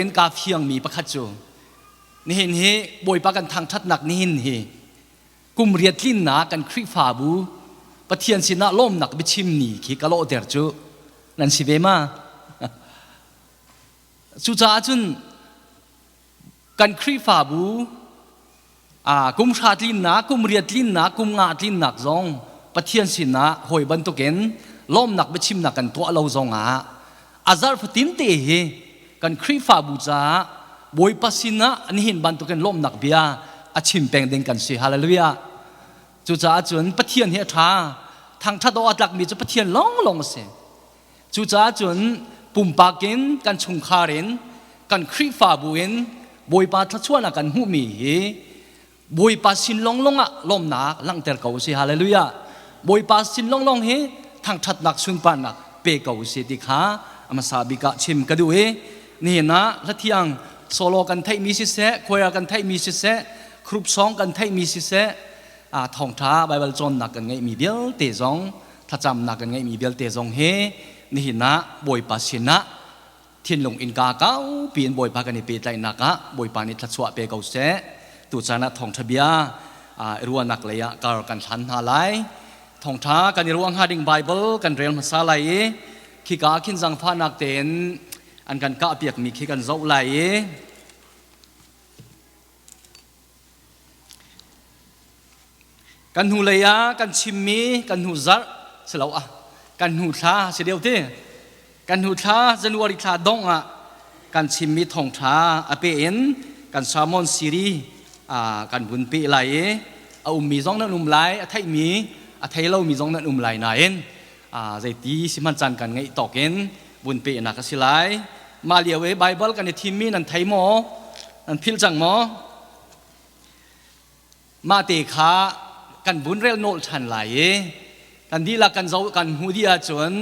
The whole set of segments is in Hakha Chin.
bantukin kaa fiangmi pakhat cu nihin hi Bawipa kan thangṭhatnak nihin hi kum riat tlinnak kan Khrihfabu Pathian sinah lawmnak biachim ni khi ka lawhter cu nan si ve ma? Cucaah cun kan Khrihfabu kum hra tlinnak, kum riat tlinnak, kum nga tlinnak zong Pathian sinah hawi bantukin lawmnak biachimnak kan tuah lo zongah a zarh fatin te hi kan Khrihfabu caah Bawipa sinah nihin bantukin lawmnak bia a chim peng ding kan si. Hallelujah. Cucaah cun Pathian hi a ṭha. Thangṭhat awk a tlakmi cu Pathian lawnglawng a si. Cucaah cun pumpak in kan chungkhar in kan Khrihfabu in Bawipa thluachuahnak kan hmuhmi hi Bawipa sin longlong ah lawmnak langhter ko si. Hallelujah. Bawipa sin longlong hi thangṭhatnak sunparnak pe ko si ti kha a hmasa bik ah chim ka duh i nihin ah hlathiang solo kan theihmi siseh, choir kan theihmi siseh, group song kan theihmi siseh, thawngṭha Bible cawnnak kan ngeihmi vialte zong thlacamnak kan ngeihmi vialte zong hi nihin ah Bawipa sinah thinlung innka kaupi in Bawipa kan i pehtlaihnak ah Bawipa nih thluachuah pe ko seh. Tuchan ah thawngṭha bia i ruahnak lei ah kar kan hlan hna lai. Thawngṭha kan i ruah hnga ding Bible kan rel hmasa lai i khika khin zangfahnak tein an kan kahpiakmi khi kan zoh lai i Kan hnulei ah kan chimmi kan hnu zarh si lo ah kan hnu thla si deuh ti. Kan hnu thla January thla dongh ah kan chimmi thawngṭha a pe in kan sermon series kan vun peh lai i a ummi zong nan um lai, a theihmi a thei lomi zong nan um lai nain zeiti sihmanh caan kan ngeih tawk in vun pehnak a si lai. Mah lio i Bible kan i thimmi nan thei maw? Nan philh cang maw? Mah te kha kan vun rel nolh ṭhan lai i kan dihlak kan zoh kan hmuh dih ahcun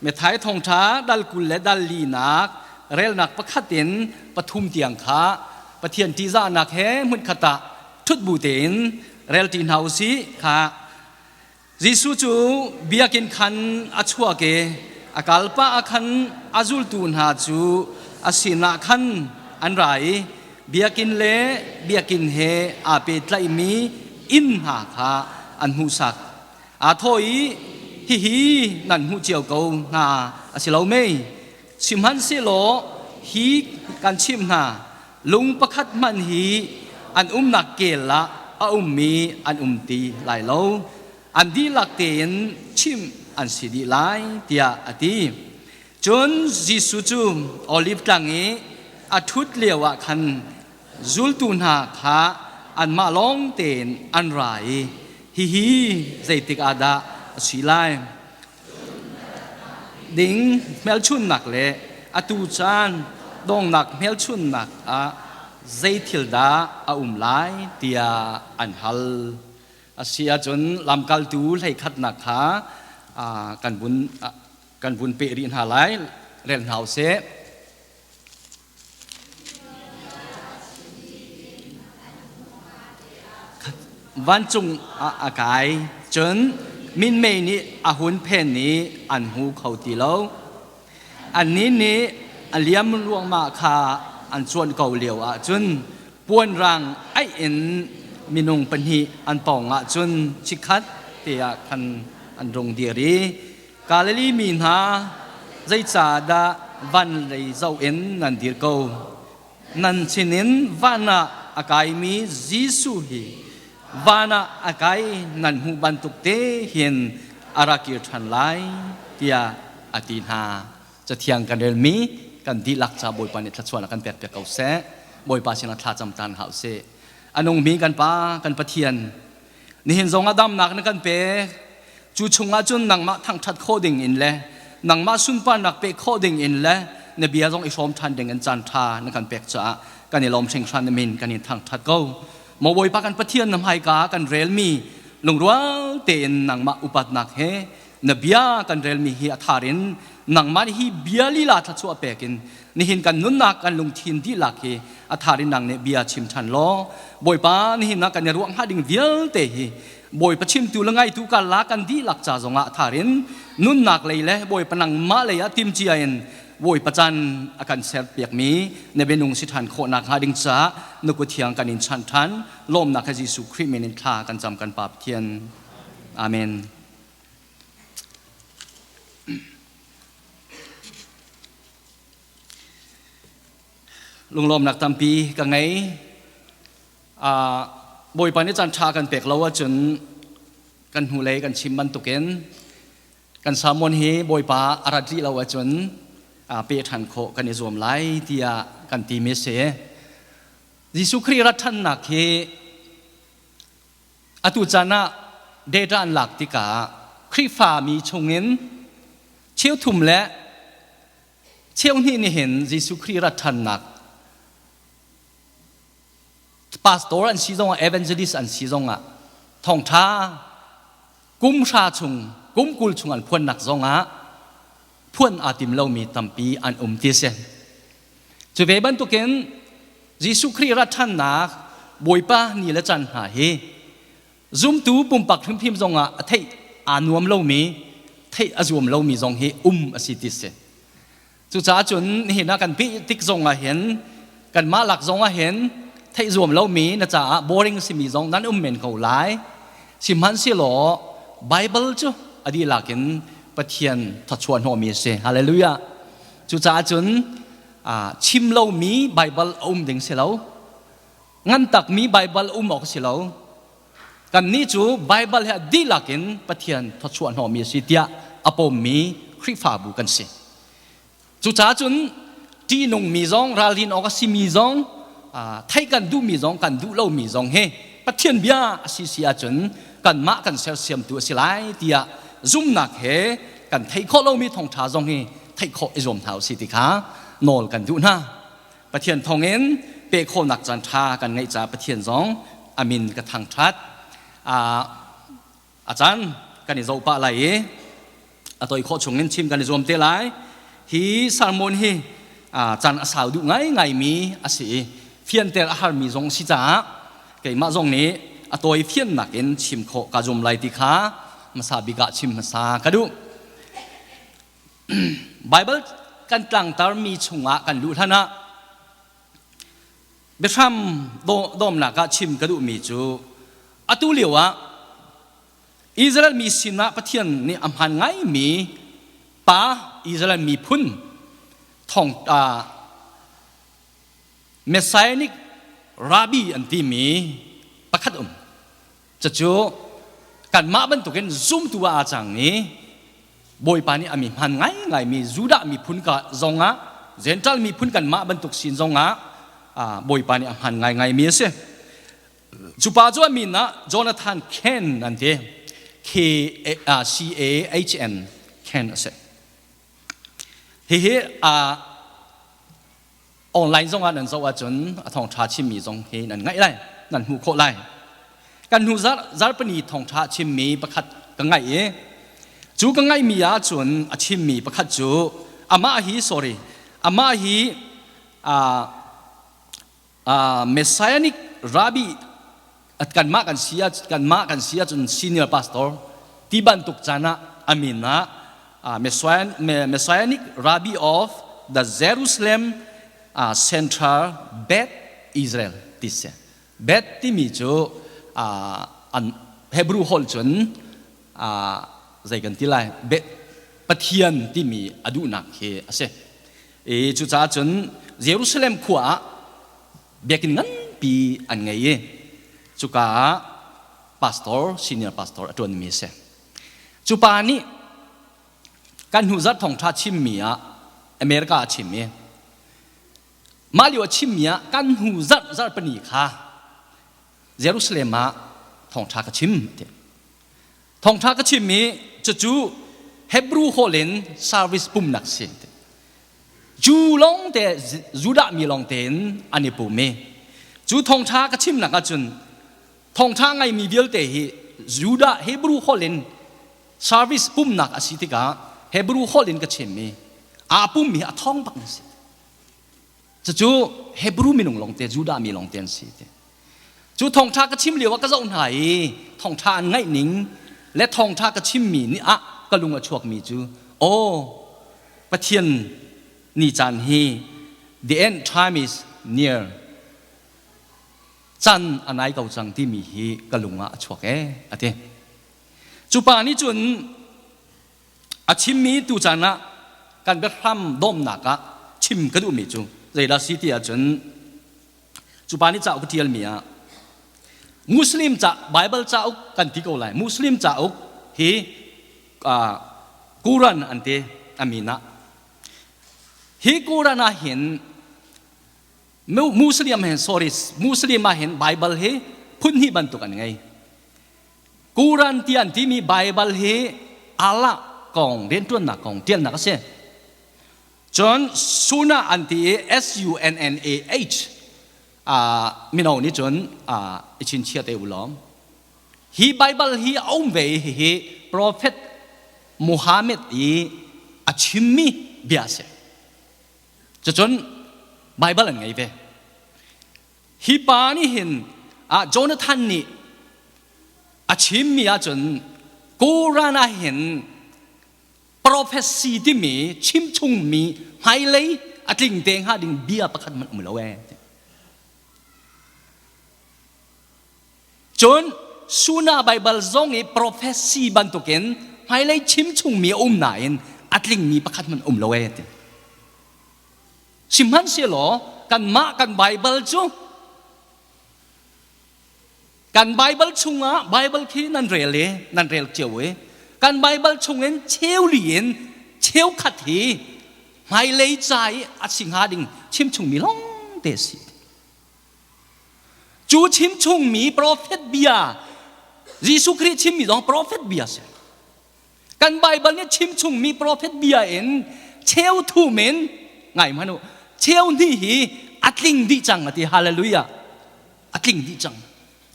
Matthai thawngṭha dal 20 le dal linak relnak pakhat in pathum tiang kha Pathian ṭihzahnak he hmunkhat ah ṭhut bu tein rel ṭi hna u sih kha Jesuh cu biakinn khan a chuak i a kalpah ah khan a zultu hna cu a sinah khan an ra i biakinn le biakinn he aa pehtlaihmi inn hna kha an hmuhsak. Aa thawh i, Hihi nan hmuh cio ko hna a si lo mei? Sihmanhsehlaw hi kan chimh hna, lung pakhat hmanh hi an umnak kel ah a ummi an um ti lai lo. An dihlak tein chimh an si dih lai, tiah a ti. Cun Jesuh cu Oliv tlang i a ṭhut lioah khan zultu hna kha anmah lawng tein an ra i, Hihi zeitik ah dah a si lai? Ding hmelchunhnak le atu caan donghnak hmelchunhnak ah zei thil dah a um lai tiah an hal. A si ahcun lamkaltu hleikhatnak kha kan vun kan vun peh rih hna lai. Rel hna usih. Vancung ah a kai, cun minmei nih a hun phen i an hmu kho ti lo. Annih nih a liam ruangmah kha an cuanh ko lio ah cun puanrang aih in minung pahnih an pawng ah cun chikkhat te ah khan an rung dir i Galilee mi hna, zeicahdah van lei zoh in nan dir ko? Nan sinin van ah a kaimi Jesuh hi van ah a kai nan hmuh bantuk te hin a ra kir ṭhan lai, tiah a ti hna. Cathiang kan relmi kan dihlak ca Bawipa nih thluachuahnak kan pekpiak ko seh. Bawipa sinah thlacam tan hau sih. A nungmi kan Pa, kan Pathian, Nihin zong ah damnak na kan pek. Cu chungah cun nangmah thangṭhat khawh ding in le nangmah sunparnak pek khawh ding in le na bia zong i hrawm ṭhan ding in caan ṭha na kan pek caah kan i lawm hringhran na min kan in thangṭhat ko. Maw Bawipa kan Pathian na hmaika kan relmi lungrual tein nangmah upatnak he na bia kan relmi hi a thar in nangmah nih hi bia lila thluachuah pek in nihin kan nunnak kan lungthin dihlak hi a thar in nang nih bia chim ṭhan law Bawipa nihin ah kan i ruah hnga ding vialte hi Bawipa chimtu le ngaitu karlak kan dihlak ca zongah a thar in nunnak lei le Bawipa nangmah lei ah timcia in. Bawipa caan a kan serpiakmi na bianung si ṭhan khawhnak hnga ding caah na kut thiang kan in chanh ṭhan. Lawmnak he Jesuh Khrih min in thla kan cam kan Pa Pathian. Amen. Lunglawmnak tampi ka ngei. Bawipa nih caan ṭha kan pek lo ahcun kan hnulei kan chim bantukin kan sermon hi Bawipa a rat rih lo ahcun pe ṭhan khawh kan i zuam lai tiah kan timi a si. Jesuh Khrih rat ṭhannak hi atu caan ah data an lak tikah Khrihfami chungin cheuthum le cheuhnih nih hin Jesuh Khrih rat ṭhannak pastor an si zongah evangelist an si zongah thawngṭha kum hra chung kum 20 chung an phuannak zongah phuan aa tim lomi tampi an um ti si. Cu ve bantukin Jesuh Khrih rat ṭhannak Bawipa ni le caan hna hi zumtu pumpak hrimhrim zongah a theih aa nuam lomi theih a zuam lomi zong hi um a si ti si. Cucaah cun nihin ah kan bih tik zong ah hin kanmah lak zong ah hin theih zuam lomi na caah boring simi zong nan um men ko lai. Sihmanhsehlaw Bible cu a dihlak in Pathian thawchuah hnawhmi a si. Hallelujah. Cucaah cun chim lomi Bible a um ding si lo. Ngan takmi Bible um awk si lo. Kannih cu Bible he a dihlak in Pathian thawchuah hnawhmi a si tiah a pawmmi Khrihfabu kan si. Cucaah cun ṭihnungmi zong ralrin awk a simi zong theih kan duhmi zong kan duh lomi zong hi Pathian bia a si si ahcun kanmah kan sersiamtu a si lai tiah zumnak he kan theih khawh lomi thawngṭha zong hi theih khawh i zuam hna u si ti kha nawl kan duh hna. Pathian thawngin peh khawhnak caan ṭha kan ngeih caah Pathian zong a min ka thangṭhat. A caan kan i zoh pah lai i a toi khawh chungin chim kan i zuam te lai. Hi sermon hi caan a sau duh ngaingaimi a si i fianter a harmi zong si caah keimah zong nih a tawi fiannak in chim khawh ka zum lai ti kha hmasa bik ah chim hmasa ka duh. Baibal kan tlangtarmi chungah kan luh hlan ah biahram dawmnak ah chim ka duhmi cu atu lio ah Israel mi sinah Pathian nih a hmaan ngaimi pa Israel miphun thong Messianic Rabbi an timi pakhat um. Cucu kanmah bantukin zumtu ah aa cang i Bawipa nih a mi hman ngaingaimi Judah miphun ka zongah Gentile miphun kanmah bantuk sin zongah Bawipa nih a hman ngaingaimi a si. Cu pa cu a min ah Jonathan Ken an ti. K C A H N Ken a si. Hihi online zongah nan zoh ahcun a thawngṭha chimmi zong hi nan ngaih lai nan hmuh khawh lai kan hnu zarpani thawngṭha chimmi pakhat ka ngaih i cu ka ngaihmi ahcun a chimmi pakhat cu amah hi sorry amah hi messianic rabbi kanmah kan si kanmah kan si ahcun senior pastor ti bantuk caan ah a min ah messianic rabbi of the Jerusalem Central Beth Israel ti si Beth timi cu an Hebrew holh cun zei kan ti lai Pathian timi a duhnak khi a si i cucaah cun Jerusalem khua ah biakinn nganpi an ngei i cuka ah pastor senior pastor a ṭuanmi a si. Cu pa nih kan hnu zarh thawngṭha chimmi ah America a chim i mah lio a chimmi ah kan hnu zarh zarhpini kha Jerusalem ah thawngṭha ka chim ti. Thawngṭha ka chim i cucu Hebrew holh in service pumnak si ti. Jew lawng te Judah mi lawng tein an i pum i cu thawngṭha ka chimnak ahcun thawngṭha ngaimi vialte hi Judah Hebrew holh in service pumnak a si tikah Hebrew holh in ka chim i aa pummi a thawng bak an si. Cucu Hebrew minung lawngte Judah mi lawngte an si ti. Cu thawngṭha ka chim lio ah ka zoh hna i thawngṭha an ngaih ning le thawngṭha ka chimmi nih ah ka lung a chuakmi cu aw Pathian Ni caan hi the end time is near. Can a nai ko cang timi hi ka lung ah a chuak ee a ti. Cu pa nih cun a chimmi tu caan ah kan biahram dawmnak ah chim ka duhmi cu zeidah si ti ahcun cu pa nih cauk a ṭialmi ah Muslim ca Bible cauk kan ti ko lai Muslim cauk hi Quran an ti a min ah hi Quran ah hin Muslim hin sorry Muslim ah hin Bible hi phun hnih bantuk an ngei Quran ti an timi Bible hi Allah kong rianṭuannak kong ṭialnak a si. Cun Sunnah an ti i S-U-N-N-A-H mino nih cun i chinchiah te u law. Hi Bible hi a um ve i hihi Prophet Muhammad i a chimmi bia a si. Cucun Bible an ngei ve. Hi pa nih hin Jonathan nih a chimmi ahcun Quran ah hin prophecy timi chimchungmi hmailei a tling te hnga ding bia pakhat hmanh um lo ee. Cun Suna Baibal zong i prophecy bantukin hmailei chimchungmi a um nain a tlingmi pakhat hmanh um lo ee ti. Sihmanhsehlaw kanmah kan Baibal cu kan Baibal chungah Baibal khi nan rel i nan rel cio i kan Baibal chungin cheuli in cheukhat hi hmailei ca i a si hnga ding chimchungmi lawng te a si. Cu chimchungmi profet bia Jesuh Khrih chimmi zong profet bia a si. Kan Baibal nih chimchungmi profet bia in cheu thum in ngai hmanh u cheu hnih hi a tling dih cang a ti hallelujah a tling dih cang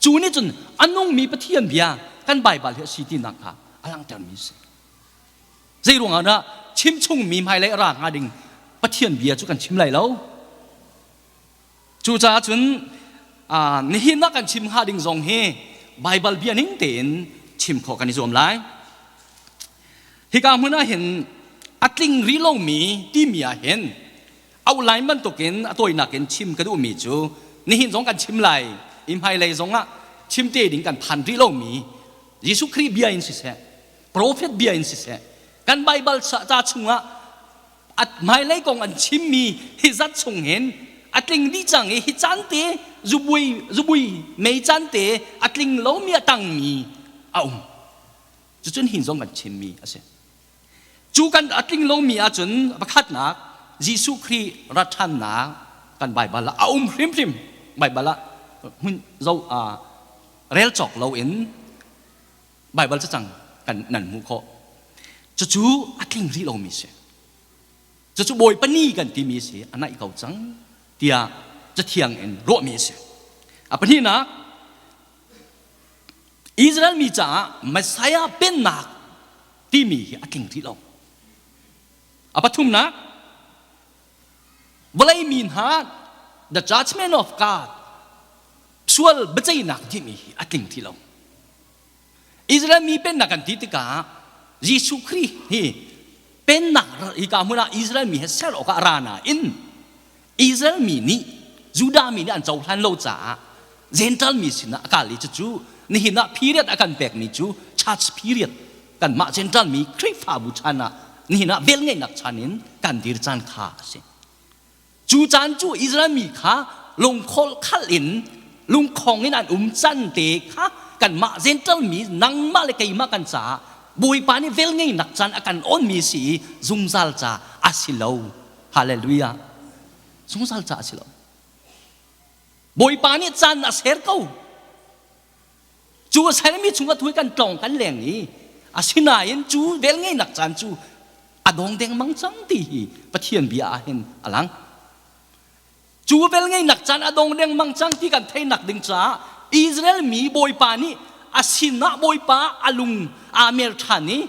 cu nih cun a nungmi Pathian bia kan Baibal hi a si tinak kha a langhtermi a si zei ruangah dah chimchungmi hmailei a ra hnga ding Pathian bia cu kan chim lai lo Cucaah cun nihin ah kan chim hnga ding zong hi Baibal bia ning tein chim khawh kan i zuam lai. Hika hmun ah hin a tling rih lomi timi ah hin outline bantukin a tawinak in chim ka duhmi cu nihin zong kan chim lai i hmailei zong ah chim te ding kan phan rih lomi Jesuh Khrih bia in siseh profet bia in siseh kan Baibal ca chungah a hmailei kong an chimmi hi zat chung hin a tling dih cang i hi caan te zubui zubui mei caan te a tling lomi a tangmi a um cucun hin zong kan chimmi a si cu kan a tling lomi ahcun pakhatnak Jesuh Khrih rat ṭhannak kan Baibal ah a um hrimhrim Baibal ah hmun zo rel cawk loin Baibal cacang kan nan hmuh khawh. Cucu a tling rih lomi si. Cucu Bawipa ni kan timi si a naih ko cang tiah cathiang in ruahmi a si. A pahnihnak Israel mi caah Messiah pennak timi hi a tling rih lo. A pathumnak vawlei mi hna the judgment of God sual biaceihnak timi hi a tling ti lo. Israel mi pennak kan ti tikah Jesuh Khrih hi pennak hika hmun ah Israel mi he ser awkah a ra nain Israel mi nih Judah mi nih an cohlan lo caah Gentile mi sinah a kal i cucu nihin ah period a kan pekmi cu church period kanmah Gentile mi Khrihfabu chan ah nihin ah velngeihnak chan in kan dir caan kha a si. Cu caan cu Israel mi kha lungkhawl khalh in lungkhong in an um can te kha kanmah Gentile mi nangmah le keimah kan caah Bawipa nih velngeihnak caan a kan onmi si i zungzal ca a si lo. Hallelujah. Zungzal ca a si lo. Bawipa nih caan a ser ko. Cu a sermi chungah thui kan tlawng kan leng i asinain cu velngeihnak caan cu a dong dengmang cang ti hi Pathian bia ah hin a lang. Cu velngeihnak caan a dong dengmang cang ti kan theihnak ding caah Israel mi Bawipa nih a sinah Bawipa a lung aa mer ṭhan i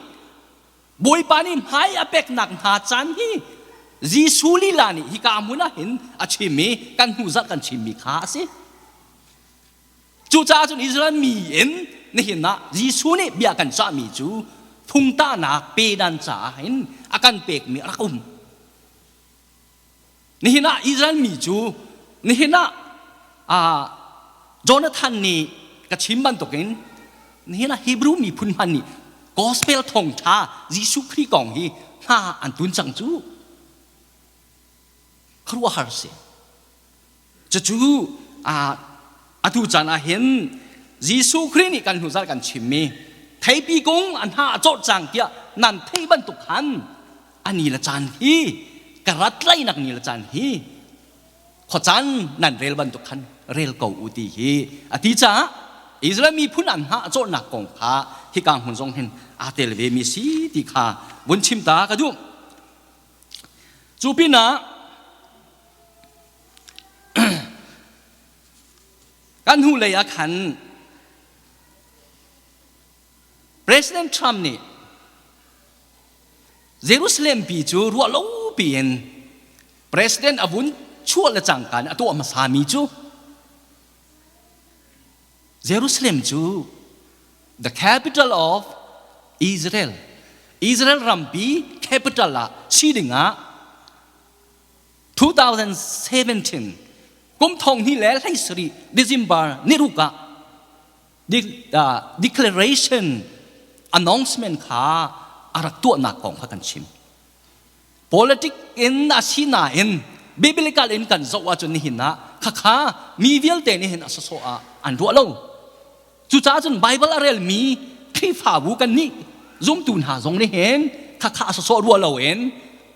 Bawipa nih hmai a peknak hna caan hi Jesuh lila nih hika hmun ah hin a chim i kan hnu zarh kan chimmi kha a si. Cucaah cun Israel mi in nihin ah Jesuh nih bia kan cahmi cu phungtahnak pedan caah hin a kan pekmi a rak um. Nihin ah Israel mi cu nihin ah Jonathan nih ka chim bantukin nihin ah Hebrew miphun hmanh nih gospel thawngṭha Jesuh Khrih kong hi hna an tun cang cu. Khuaruahhar si. Cucu atu caan ah hin Jesuh Khrih nih kan hnuzal kan chimmi theipi kung an hna a cawh cang tiah nan thei bantuk khan a ni le caan hi ka rat lainak ni le caan hi khuacaan nan rel bantuk khan rel ko u ti hi a ti caah Israel miphun an hna a cawhnak kong kha hika hmun zong hin aa tel ve mi si ti kha vun chim ta ka duh. Cu pinah kan hnulei ah khan President Trump nih Jerusalem pi cu ruah lo piin President a vun chuah le cangka in a tuah hmasami cu Jerusalem cu the capital of Israel Israel rampi capital ah si dingah 2017 kum thong hnih le hlei sarih December ni ruk ah declaration announcement kha a rak tuahnak kong kha kan chim. Politic in a si nain biblical in kan zoh ahcun nihin ah khakha mi vialte nih hin a sawsawh ah an ruah lo. Cucaah cun Bible a relmi Khrihfabu kan nih zumtu hna zong nih hin khakha a sawsawh ruah loin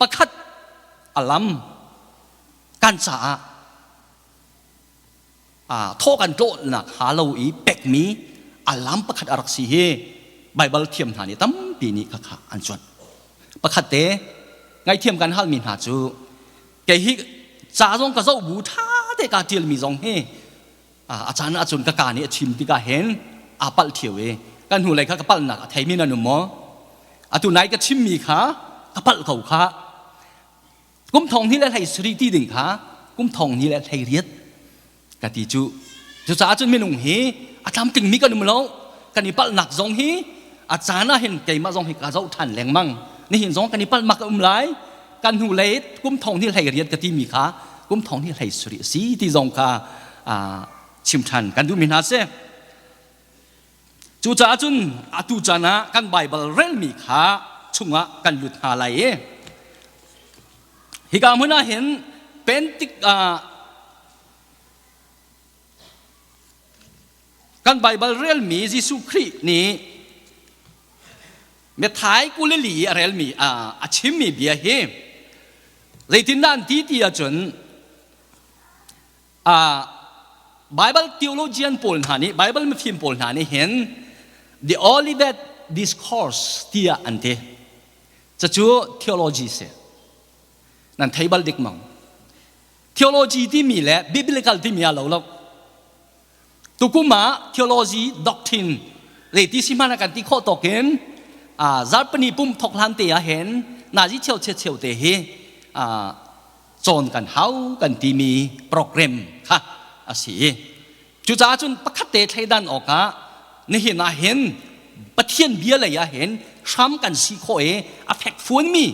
pakhat a lam kan caah thaw kan tlawhnak ha lo i pekmi a lam pakhat a rak si hi Bible thiam hna nih tampi nih khakha an cuanh. Pakhat te ngaihthiam kan halmi hna cu kei hi ca zong ka zoh bu ṭha te ka ṭialmi zong hi a caan ahcun ka ka nih a chim tikah hin aa palh ṭheo i kan hnulei kha ka palhnak a theimi nan um maw? Atu nai ka chimmi kha ka palh ko kha kum thong hnih le hlei sarih ti ding kha kum thong hnih le hlei riat ka ti cu. Cucaah cun minung hi a tlamtlingmi kan um lo. Kan i palhnak zong hi a caan ah hin keimah zong hi ka zoh ṭhan lengmang. Nihin zong kan i palhmak a um lai. Kan hnu lei kum thong hnih hlei riat ka timi kha kum thong hnih hlei sarih a si ti zong kha chim ṭhan kan duhmi hna si. Cucaah cun atu caan ah kan Baibal relmi kha chungah kan lut hna lai i hika hmun ah hin Pentik kan Baibal relmi Jesuh Khrih nih Matthai 24 i a relmi a chimmi bia hi zeitindah an ti ti ahcun Bible theologian pawl hna nih Bible mifim pawl hna nih hin the Olivet Discourse tiah an ti. Cucu theology si. Nan thei bal dik mang. Theology timi le biblical timi a lo lo. Tukum ah theology doctrine zeiti si hmanh ah kan ti khawh tawk in zarpani pum thok hlan te ah hin nazi cheu cheu cheu te hi cawn kan hau kan timi program kha a si. Cucaah cun pakhat te thleidan awkah nihin ah hin Pathian bia lei ah hin hram kan si khawh i a fekfuanmi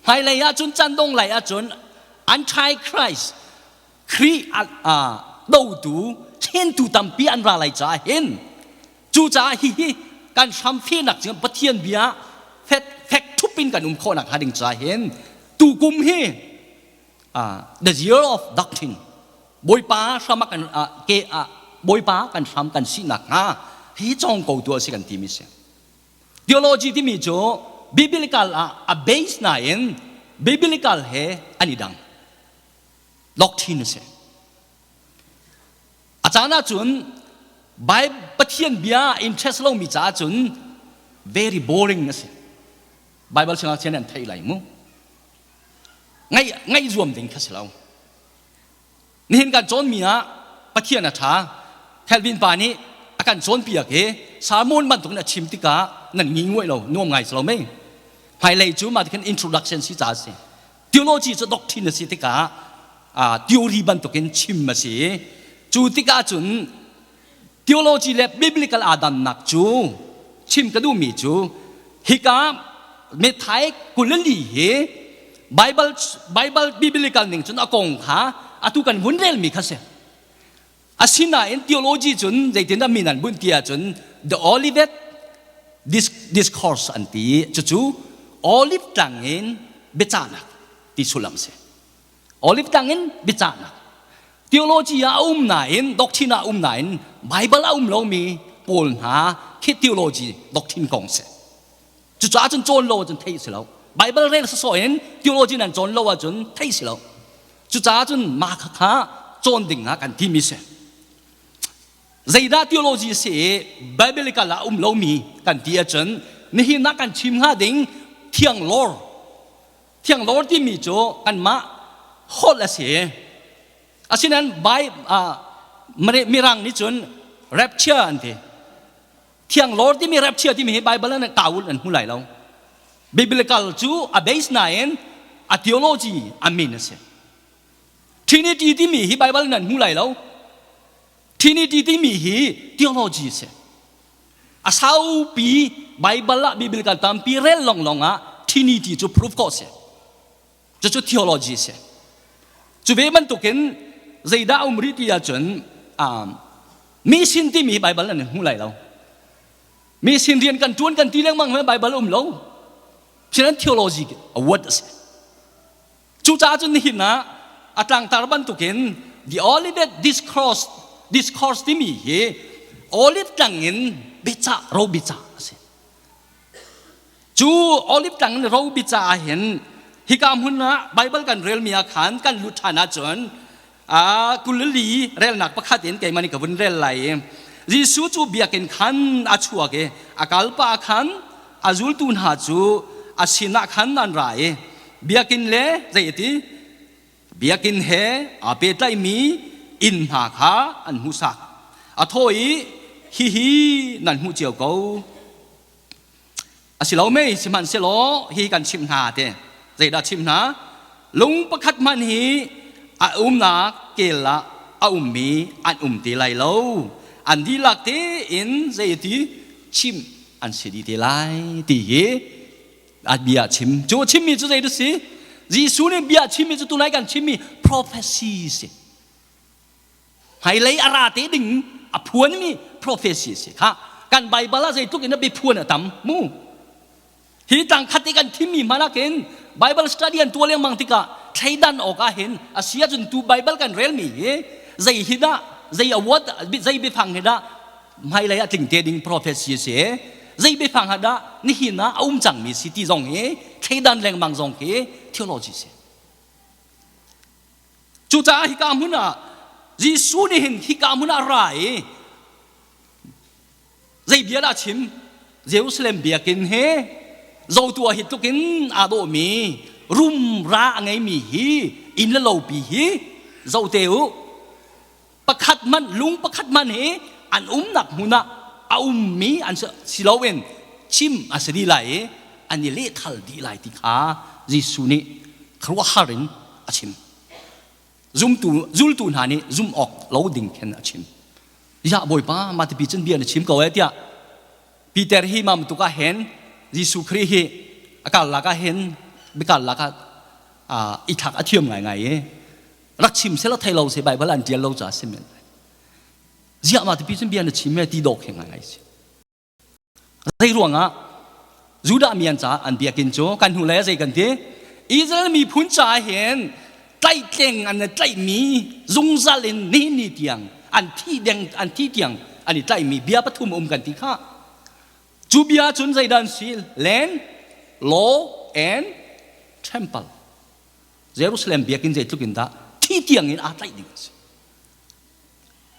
hmailei ah cun candong lai ah cun antichrist Khrih dotu thlentu tampi an ra lai caah hin cucaah hihi kan hramfehnak cu Pathian bia fek fek ṭhup in kan um khawhnak hnga ding caah hin tukum hi the year of doctrine Bawipa hram ah kan ke ah Bawipa kan hram kan sinak hnga hi cawng ko tu a si kan timi si. Theology timi cu biblical ah a base nain biblical he an i dang. Doctrine a si. A caan ahcun Pathian bia interest lomi caah cun very boring a si. Bible siangngakchia nih an theih lai mu. Ngaih ngaih zuam ding kha si lo. Nihin kan cawnmi ah Pathian a ṭha. Calvin pa nih a kan cawnpiak i sermon bantukin a chim tikah nan ngi nguai lo, nuam ngai si lo mei. Hmailei cu mah ti khan introduction si caah a si. Theology cu doctrine a si tikah theory bantukin chim a si. Cu tikah cun theology le biblical aa dannak cu chim ka duhmi cu hika Matthai 24 hi Bible Bible biblical ning cun a kong kha atu kan vun relmi kha si. Asinain theology cun zeitindah min an bunh ti ahcun the Olivet discourse an ti i cucu olive tlang in biacahnak ti sullam si. Olive tlang in biacahnak. Theology ah a um nain, doctrine ah a um nain Bible a um lomi pawl hna khi theology doctrine kong si. Cucaah cun cawn lo ahcun theih si lo. Bible rel sawsawh in theology nan cawn lo ahcun theih si lo. Cucaah cun mah kha cawn ding ah kan timi si. Zeidah theology si i biblical ah um lomi kan ti ahcun nihin ah kan chim hnga ding thianglawr. Thianglawr timi cu kanmah holh a si. Asinain Mirang nih cun rapture an ti. Thianglawr timi rapture timi hi Bible an kaul an hmu lai lo. Biblical cu a base nain a theology a min a si. Trinity timi hi Bible nan hmu lai lo. Trinity timi hi theology a si. A saupi Bible ah biblical tampi rel longlong ah Trinity cu proof ko si. Cucu theology a si. Cu ve bantukin zeidah um rih ti ahcun mi sin timi Bible an hmu lai lo. Mi sin rian kan ṭuan kan ti lengmang he Bible um lo. Sinan theology a word a si. Cucaah cun nihin ah a tlangtar bantukin the Olivet discourse discourse timi hi olive tlang in biacah ro biacah a si. Cu olive tlang in ro biacah ah hin hika hmun ah Bible kan relmi ah khan kan lut ṭhan ahcun kulili relnak pakhat in keimah nih ka vun rel lai i Jesuh cu biakinn khan a chuak i a kalpa khan a zultu hna cu a sinah khan an ra i biakinn le zei a ti biakinn he aa pehtlaihmi inn hna kha an hmuhsak. A thawh i hihi nan hmuh cio ko. A si lo mei, sihmanhsehlaw hi kan chimh hna te. Zeidah chimh hna? Lung pakhat hmanh hi a umnak kel ah a ummi an um te lai lo. An dihlak tein zeiti chimh an si dih te lai ti hi a bia chim. Cu a chimmi cu zei si? Jesuh nih bia chimmi cu tunai kan chimmi prophecy si. Hmailei a ra te ding a phuanmi prophecy si kha kan Bible ah zeitluk in a biaphuan a tam mu. Hi tlangkhat i kan thimmi hmanh khin Bible study an tuah lengmang tikah thleidan awk ah hin a si ahcun tu Bible kan relmi hi zei hi dah zei award zei biafang hi dah hmailei ah tling te ding prophecy si zei biafang ha dah nihin ah a um cangmi si ti zong hi thleidan lengmang zong khi theology si. Cucaah hika hmun ah Jesuh nih hin hika hmun ah ra i zei bia dah chim? Jerusalem biakinn he zotu ah hi tluk in aa dawhmi rumra a ngeimi hi inn le lopi hi zote u pakhat hmanh lung pakhat hmanh hi an umnak hmun ah a ummi an si loin chim a si dih lai i an i lehthal dih lai ti kha Jesuh nih khuaruahhar in a chim. Zumtu zultu hna nih zum awk lo ding khin a chim. Ya Bawipa mah tipi cun bia na chim ko eh tiah Peter hi mam tuk ah hin Jesuh Khrih hi a kal lak ah hin biakal lak ah i thlak a thiam ngaingai i rak chim selaw thei lo se Bible an tial lo ca si men. Ziah mah tipi cun bia na chim eh ti dawk he ngaingai si. Zei ruangah Judah mi an caah an biakinn cu kan hnu le zei kan ti? Israel miphun caah hin tlaihtleng an i tlaihmi zungzal in nihin ni tiang an thi deng an thi tiang an i tlaihmi bia pathum um kan ti kha. Cu bia cun zeidah an si? Land, law and temple. Jerusalem biakinn zeitluk in dah thi tiang in aa tlaih ding a si.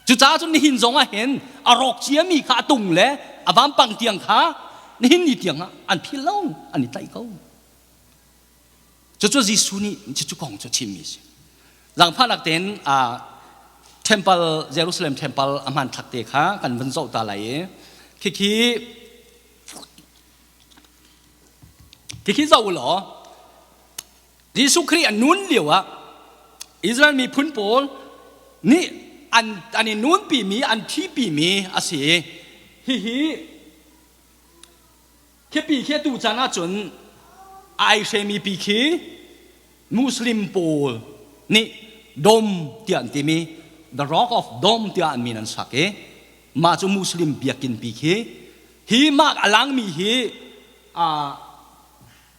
Cucaah cun nihin zong ah hin a rawk ciami kha a tung le a vampang tiang kha nihin ni tiang ah an phil lo, an i tlaih ko. Cucu Jesuh nih cucu kong cu a chimmi a si. Zaangfahnak tein temple Jerusalem temple a hmanthlak te kha kan vun zoh ta lai i khikhi khikhi zoh u law Jesuh Khrih a nun lio ah Israel miphun pawl nih an an i nunpimi an thipimi a si. Hihi khipi khi atu caan ahcun ai hremi pi khi. Muslim pawl nih Dome tiah an timi The Rock of Dome tiah an min an sak i mah cu Muslim biakinn pi khi hi mah a langmi hi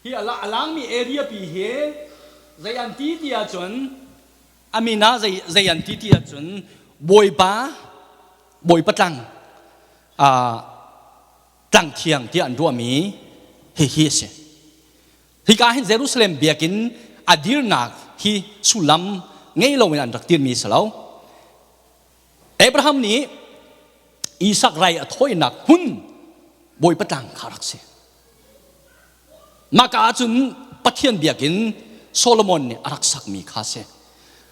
hi a langmi area pi hi zei an ti ti ahcun a min ah zei an ti ti ahcun Bawipa Bawipa tlang tlang thiang tiah an ruahmi hihi a si. Hika hin Jerusalem biakinn a dirnak hi sullam ngei loin an rak dirmi si lo. Abraham nih Isak rai a thawinak hmun Bawipa tlang kha rak si. Maka ahcun Pathian biakinn Solomon nih a rak sakmi kha si.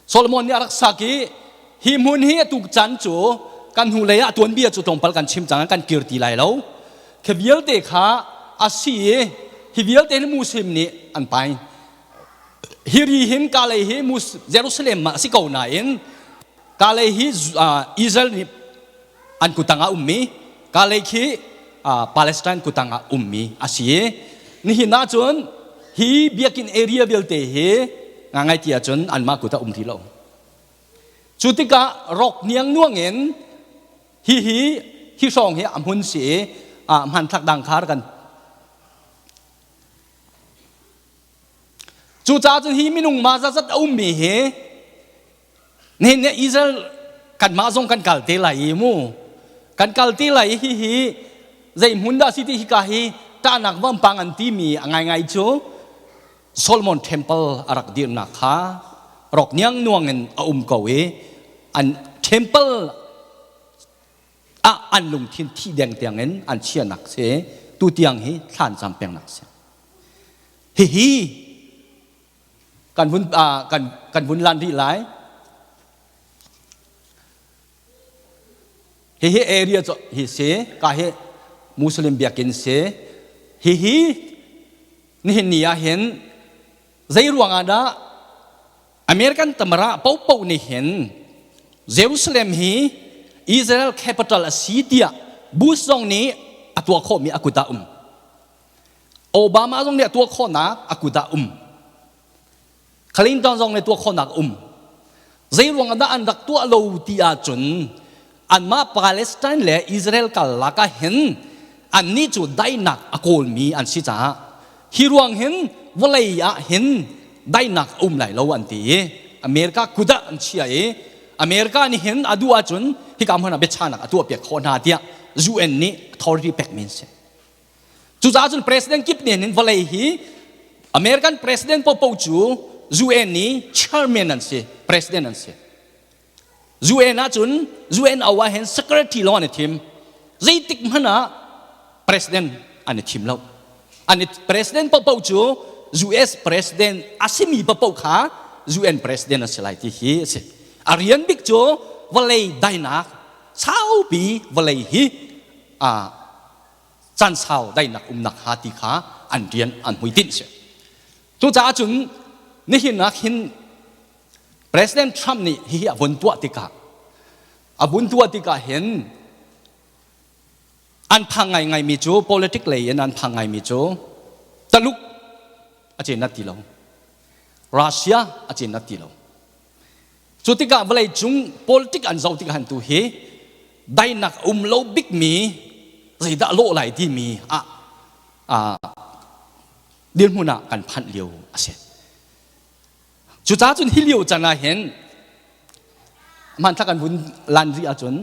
Solomon nih a rak sak i hi hmun hi atu caan cu kan hnulei ah tuanbia cu tlawmpal kan chim cang kan kir ti lai lo. Khi vialte kha a si i hi vialte hi Muslim nih an pai. Hi ri hin Kalay hi Jerusalem ah a si ko nain Kalay hi Israel nih an kutang ah ummi Kalay khi Palestine kutang ah ummi a si i nihin ahcun hi biakinn area vialte hi ngangai ti ahcun anmah kut ah um ti lo. Cu tikah rok niangnuang in hi hi hi hrawng hi a hmun si i hmanthlak dang kha kan Cucaah cun hi minung ma zat a ummi hi nihin ni Israel kanmah zong kan kal te lai i mu kan kal te lai i hihi zei hmun dah si ti hika hi ṭahnak vampang an timi a ngaingai cu Solomon Temple a rak dirnak kha rok niangnuang in a um ko i an temple ah an lungthin thi deng tiang in an chianak si tu tiang hi thlan cam pengnak si. Hihi kan vun kan kan vun lan rih lai. Hihi area cu hi si ka hi Muslim biakinn si. Hihi nihin ni ah hin zei ruang ah dah American tamara popo nih hin Jerusalem hi Israel capital a si tiah Bush zong nih a tuah khawhmi a kut ah um. Obama zong nih a tuah khawhnak a kut ah um. Clinton zong nih tuah khawhnak um. Zei ruang ah dah an rak tuah lo ti ahcun anmah Palestine le Israel karlak ah hin annih cu daihnak a kawlmi an si caah hi ruang hin vawlei ah hin daihnak a um lai lo an ti i America kut ah an chia i America nih hin a duh ahcun hika hmun ah biachahnak a tuahpiak khawh hna tiah UN nih authority pekmi an si. Cucaah cun president kip nih hin vawlei hi American president popo cu UN nih chairman an si, president an si. UN ahcun UNO ah hin secretary lawng an i thim. Zeitik hmanh ah president an i thim lo. An i president popo cu US president a simi popo kha UN president a si lai ti hi a si. A rian bik cu vawlei dainak saupi vawlei hi a caan sau daihnak umnak hnga ti kha an rian an hmuitinh si. Cucaah cun nihin ah khin President Trump nih hihi a vun tuah tikah a vun tuah tikah hin an phang ngaingaimi cu politic lei in an phang ngaimi cu Taluk a cin ti lo Russia a cin ti lo Cu tikah vawleicung politic an zoh tikah tu hi daihnak um lo bikmi zeidah lawh lai timi ah dirhmun ah kan phanh lio a si. Cucaah cun hi lio can ah hin hmanthlak kan vun lan rih ahcun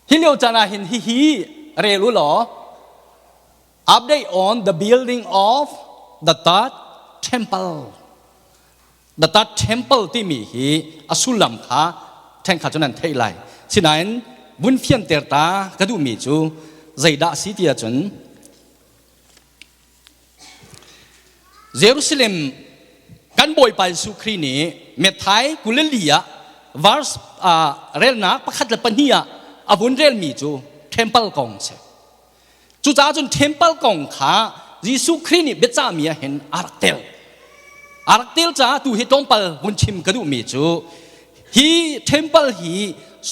hi lio can ah hin hihi rel u law Update on the building of the third temple. The third temple timi hi a sullam kha ṭhenkhat cun an theih lai. Sinain vun fianter ta ka duhmi cu zeidah si ti ahcun Jerusalem kan Bawipa Jesuh Khrih nih Matthai 24 ah verse relnak pakhat le pahnih ah a vun relmi cu temple kong a si. Cucaah cun temple kong kha Jesuh Khrih nih biacahmi ah hin a rak tel. A rak tel caah tu hi tlawmpal vun chim ka duhmi cu hi temple hi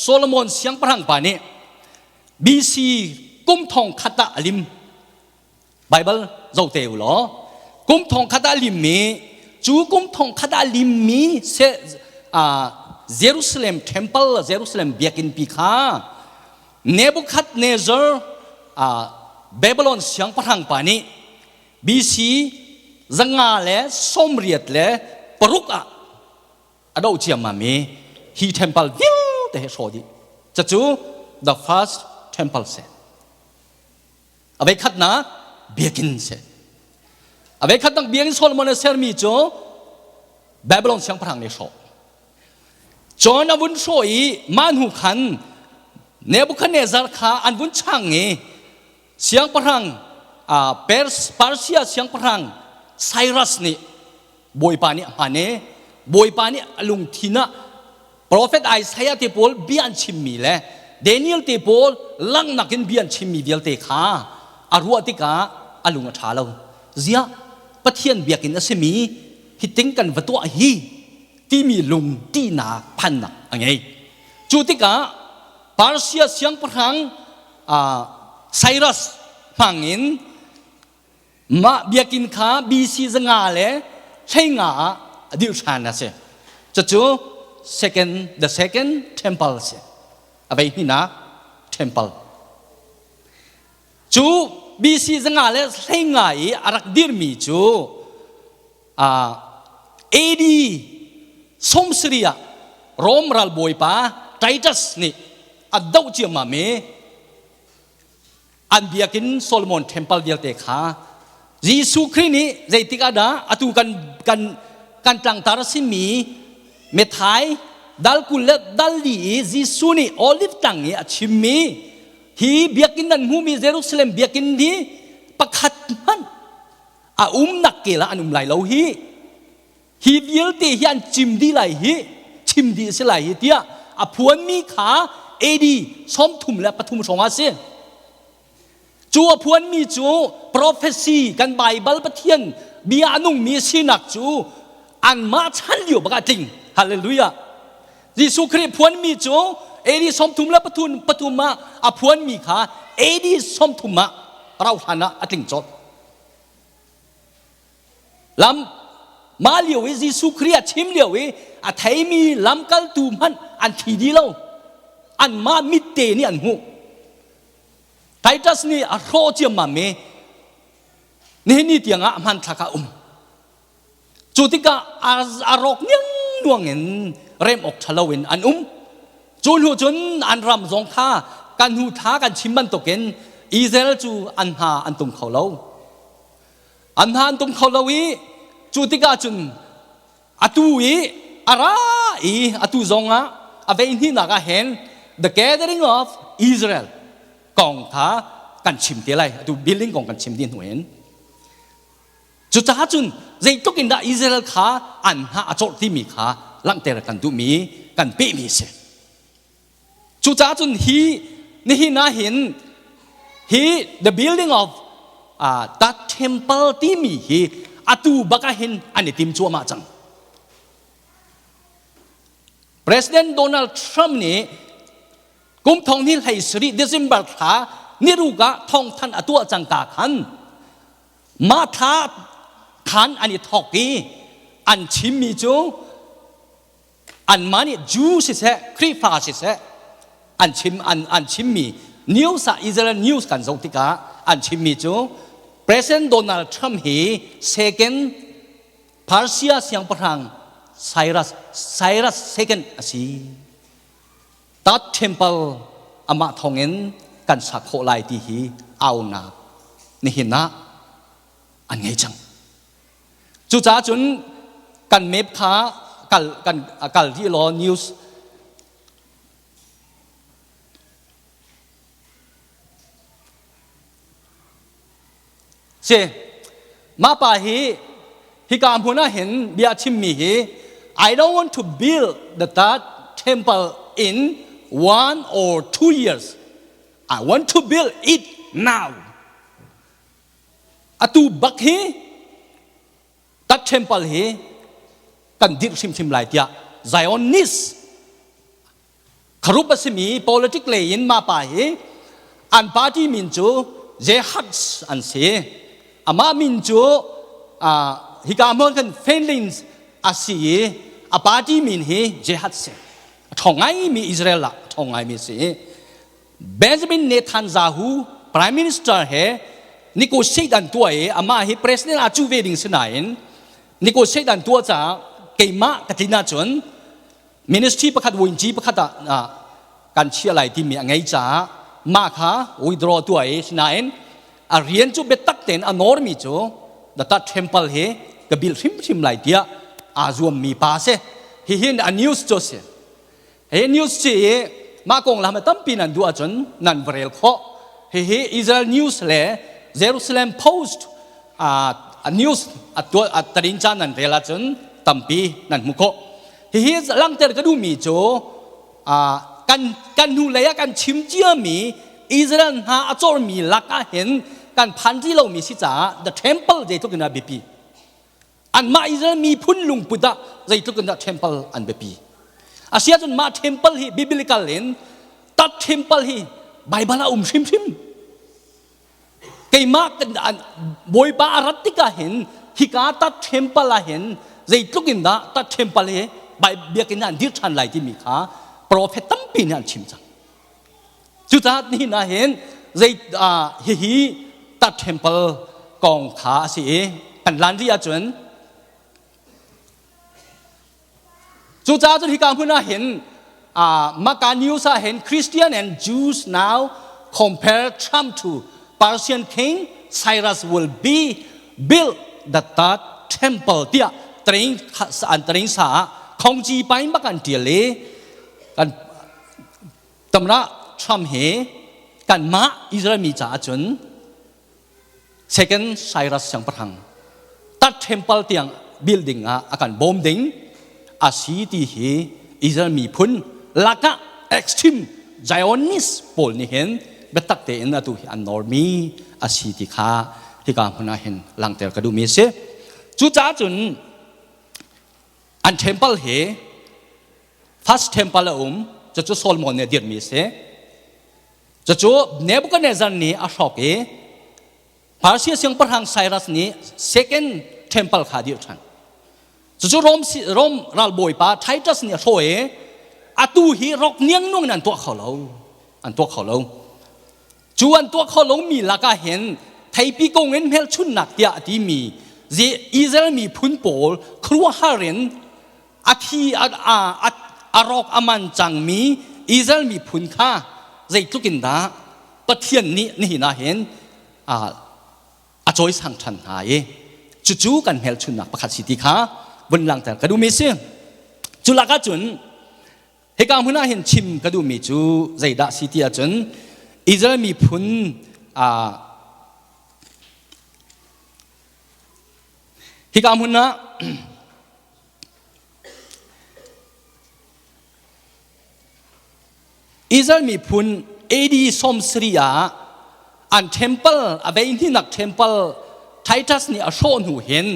Solomon siangpahrang pa nih BC kum thong khat ah a lim. Bible zoh te u law. Kum thong khat ah limmi cu kum thong khat ah limmi se Jerusalem temple Jerusalem biakinn pi kha Nebuchadnezzar Babylon siangpahrang pa nih BC 586 ah a doh ciammam i hi temple vialte he hrawh dih. Cucu the first temple si. A voikhatnak biakinn si. A voikhatnak biakinn Solomon a sermi cu Babylon siangpahrang nih hrawh. Cun a vun hrawh i mah hnu khan Nebuchadnezzar kha an vun chang i siangpahrang Persia siangpahrang Cyrus nih Bawipa nih a hman i Bawipa nih a lungthin ah Profet Isaiah te pawl bia an chimmi le Daniel te pawl langhnak in bia an chimmi vialte kha a ruah tikah a lung a ṭha lo. Ziah Pathian biakinn a simi hiting kan va tuah hi timi lung ṭihnak phannak a ngei. Cu tikah Persia siangpahrang Cyrus hmangin Mah biakinn kha BC 515 ah a dirh ṭhan a si. Cucu second, the second temple a si. A vei hnihnak temple. Cu BC 515 i a rak dirmi cu AD 70 ah Rom ralbawipa Titus nih a doh ciammam i An biakinn Solomon temple vialte kha Jesuh Khrih nih zeitik ah dah atu kan kan kan tlangtar a simi Methai dal 20 le dal li i Jesuh nih Olive tlang i a chimmi hi biakinn nan hmuhmi Jerusalem biakinn hi pakhat hmanh a umnak kel ah an um lai lo hi hi vialte hi an cim dih lai hi chim dih a si lai hi tiah a phuanmi kha AD 33 hrawng ah a si. Cu a phuanmi cu prophecy kan Bible Pathian bia a nungmi sinak cu anmah chan lio bak ah tling. Hallelujah. Jesuh Khrih phuanmi cu AD 33 ah a phuanmi kha AD 30 ah rauhhlan ah a tling colh. Lam mah lio i Jesuh Khrih a chim lio i a theimi lamkaltu hmanh an thi dih lo. Anmah mitte nih an hmuh. Titus nih a hrawh ciammam i nihin ni tiangah hmanthlak ah um. Cu tikah a rawk niangnuang in rem awk ṭha loin an um. Cu hnu cun an ram zong kha kan hnu thla kan chim bantukin Israel cu an hna an tum kho lo. An hna an tum kho lo i cu tikah cun atu i a ra i atu zong ah a vei hnihnak ah hin the gathering of Israel kong kha kan chim te lai atu building kong kan chim dih hnu in cucaah cun zeitluk in dah Israel kha an hna a cawlh timi kha langhter kan duhmi kan pehmi a si Cucaah cun hi nihin ah hin hi the building of uh, that temple timi hi atu bak ah hin an i tim cuahmah cang. President Donald Trump nih kum thong ni hlei sarih December thla niruk ah thawngthan a tuah cang ka khan mah thla khan an i thawk i an chimmi cu Anmah nih Jew siseh, Khrihfa siseh an chim an, an chimmi news ah Israel news kan zoh tikah an chimmi cu President Donald Trump hi second Persia siangpahrang Cyrus Cyrus second a si. That temple amah thawngin kan sak khawh lai ti hi aunak nihin ah an ngei cang. Cucaah cun kan map kha kal kan kal rih law news si mah pa hi hika hmun ah hin bia chimmi hi I don't want to build the third temple in 1 or 2 years. I want to build it now. Atu bak hi that temple hi kan dirh hrimhrim lai tiah Zionist kharup a simi politic lei in mah pa hi an party min cu Jehats an si. Amah min cu Hika hmun kan Finland a si i a party min hi Jihad si. A ṭhawng ngaimi Israel ah a ṭhawng ngaimi si. Benjamin Netanyahu Prime Minister he negotiate an tuah i amah hi president ah cu ve ding si nain negotiate an tuah caah keimah ka tlin ahcun ministry pakhat vuinci pakhat ah kan chiah lai timi a ngei caah mah kha withdraw tuah i sinain a rian cu biatak tein a nawrmi cu the third temple hi ka bil hrimhrim lai tiah aa zuammi pa si. Hihin a news cu si. Hi news ci i mah kong lam tampi nan duh ahcun nan va rel khawh. Hihi Israel News le Jerusalem Post news a tarin ca nan rel ahcun tampi nan hmu khawh. Hihi langhter ka duhmi cu kan kan hnu lei ah kan chim ciami Israel hna a cawrmi lak ah hin kan phan rih lomi si caah the temple zeitluk in a biapi. Anmah Israel miphun lungput ah zeitluk in dah temple an biapi. Asiahcun mah temple hi biblical in tat temple hi Bible ah um hrimhrim. Keimah Bawipa a rat tikah hin hika tat temple ah hin zeitluk in dah tat temple hi biakinn ah an dir ṭhan lai timi kha prophet tampi nih an chim cang. Cucaah nihin ah hin zei hihi tat temple kong kha a si i kan lan rih ahcun cucaah cun hika hmun ah hin Maka News ah hin Christian and Jews now compare Trump to Persian king Cyrus will be build the third temple tiah train an train sa ah khongci pai bak an tial i kan Tamra Trump hi kanmah Israel mi caah cun second Cyrus siangpahrang tat temple tiang building ah a kan bawm ding a si ti hi Israel miphun lakah extreme Zionist pawl nih hin biatak tein atu hi an nawrmi a si ti kha hika hmun ah hin langhter ka duhmi a si. Cucaah cun an temple hi First temple a um, cucu Solomon nih a dirhmi a si. Cucu Nebuchadnezzar nih a hrawk i Persia siangpahrang Cyrus nih second temple kha a dirh ṭhan. Cucu Rom, Rom ralbawipa Titus nih a hrawh i atu hi rok niangnuang in an tuah kho lo. An tuah kho lo. Cu an tuah kho lomi lakah hin theipi kong in hmelchunhnak tiah a timi Israel miphun pawl khuaruahhar in a thi a rawk a man cangmi Israel miphun kha zeitluk in dah Pathian nih nihin ah hin a cawisang ṭhan hna i cucu kan hmelchunhnak pakhat si ti kha vun langhter ka duhmi si. Cu lakah cun hika hmun ah hin chim ka duhmi cu zeidah si ti ahcun Israel miphun hika hmun ah Israel miphun AD 70 ah an temple a vei hninak temple Titus nih a hrawh hnu hin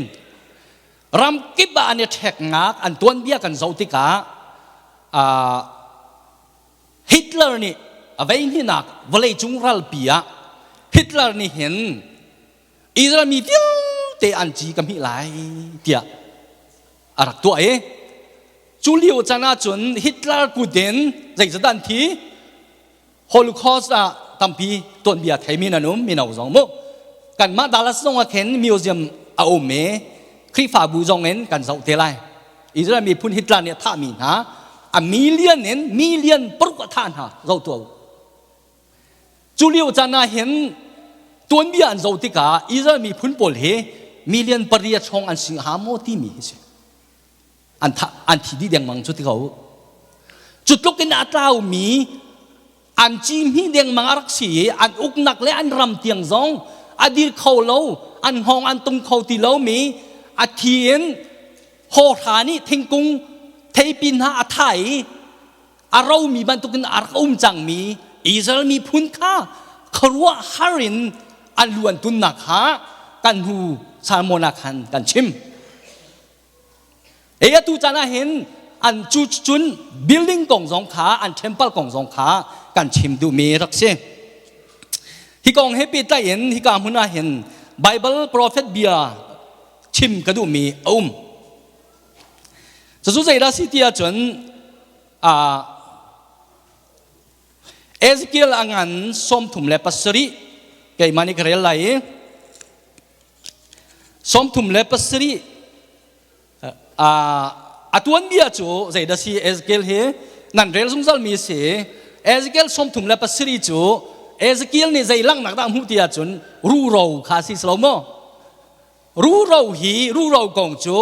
ramkip ah an i ṭheknak an tuanbia kan zoh tikah Hitler nih a vei hninak vawleicung ralpi ah Hitler nih hin Israel mi vialte an ci ka hmih lai tiah a rak tuah i cu lio caan ahcun Hitler kut in zeizat an thi. Holocaust ah tampi tuanbia theimi nan um mino zong mu kanmah Dallas zong ah khin museum a um i Khrihfabu zong in kan zoh te lai. Israel miphun Hitler nih a thahmi hna a million in million paruk a thah hna zoh tuah u. Cu lio caan ah hin tuanbia an zoh tikah Israel miphun pawl hi million 8 hrawng an si hnga maw timi hi si. An tha, an thi dih dengmang cu ti ko. Cu tluk in a tlaumi an ci hmi dengmang a rak si i an uknak le an ram tiang zong a dir kho lo, an hngawng an tung kho ti lomi a thi in hawhra nih thingkung theipi hna a tha i a romi bantukin a rak um cangmi Israel miphun kha khuaruahhar in an luan tunnak kha kan hnu Salmon ah khan kan chim. Ei atu caan ah hin an cu cun building kong zong kha an temple kong zong kha kan chim duhmi rak si. Hi kong he pehtlai in hika hmun ah hin Bible prophet bia chim ka duhmi a um. Cucu zeidah si ti ahcun Ezekiel a ngan 37 keimah nih ka rel lai i 37 a tuanbia cu zeidah si Ezekiel hi nan rel zungzal mi si. Ezekiel 37 cu Ezekiel nih zei langhnak dah hmuh ti ahcun ruro kha si lo maw? Ruro hi, ruro kong cu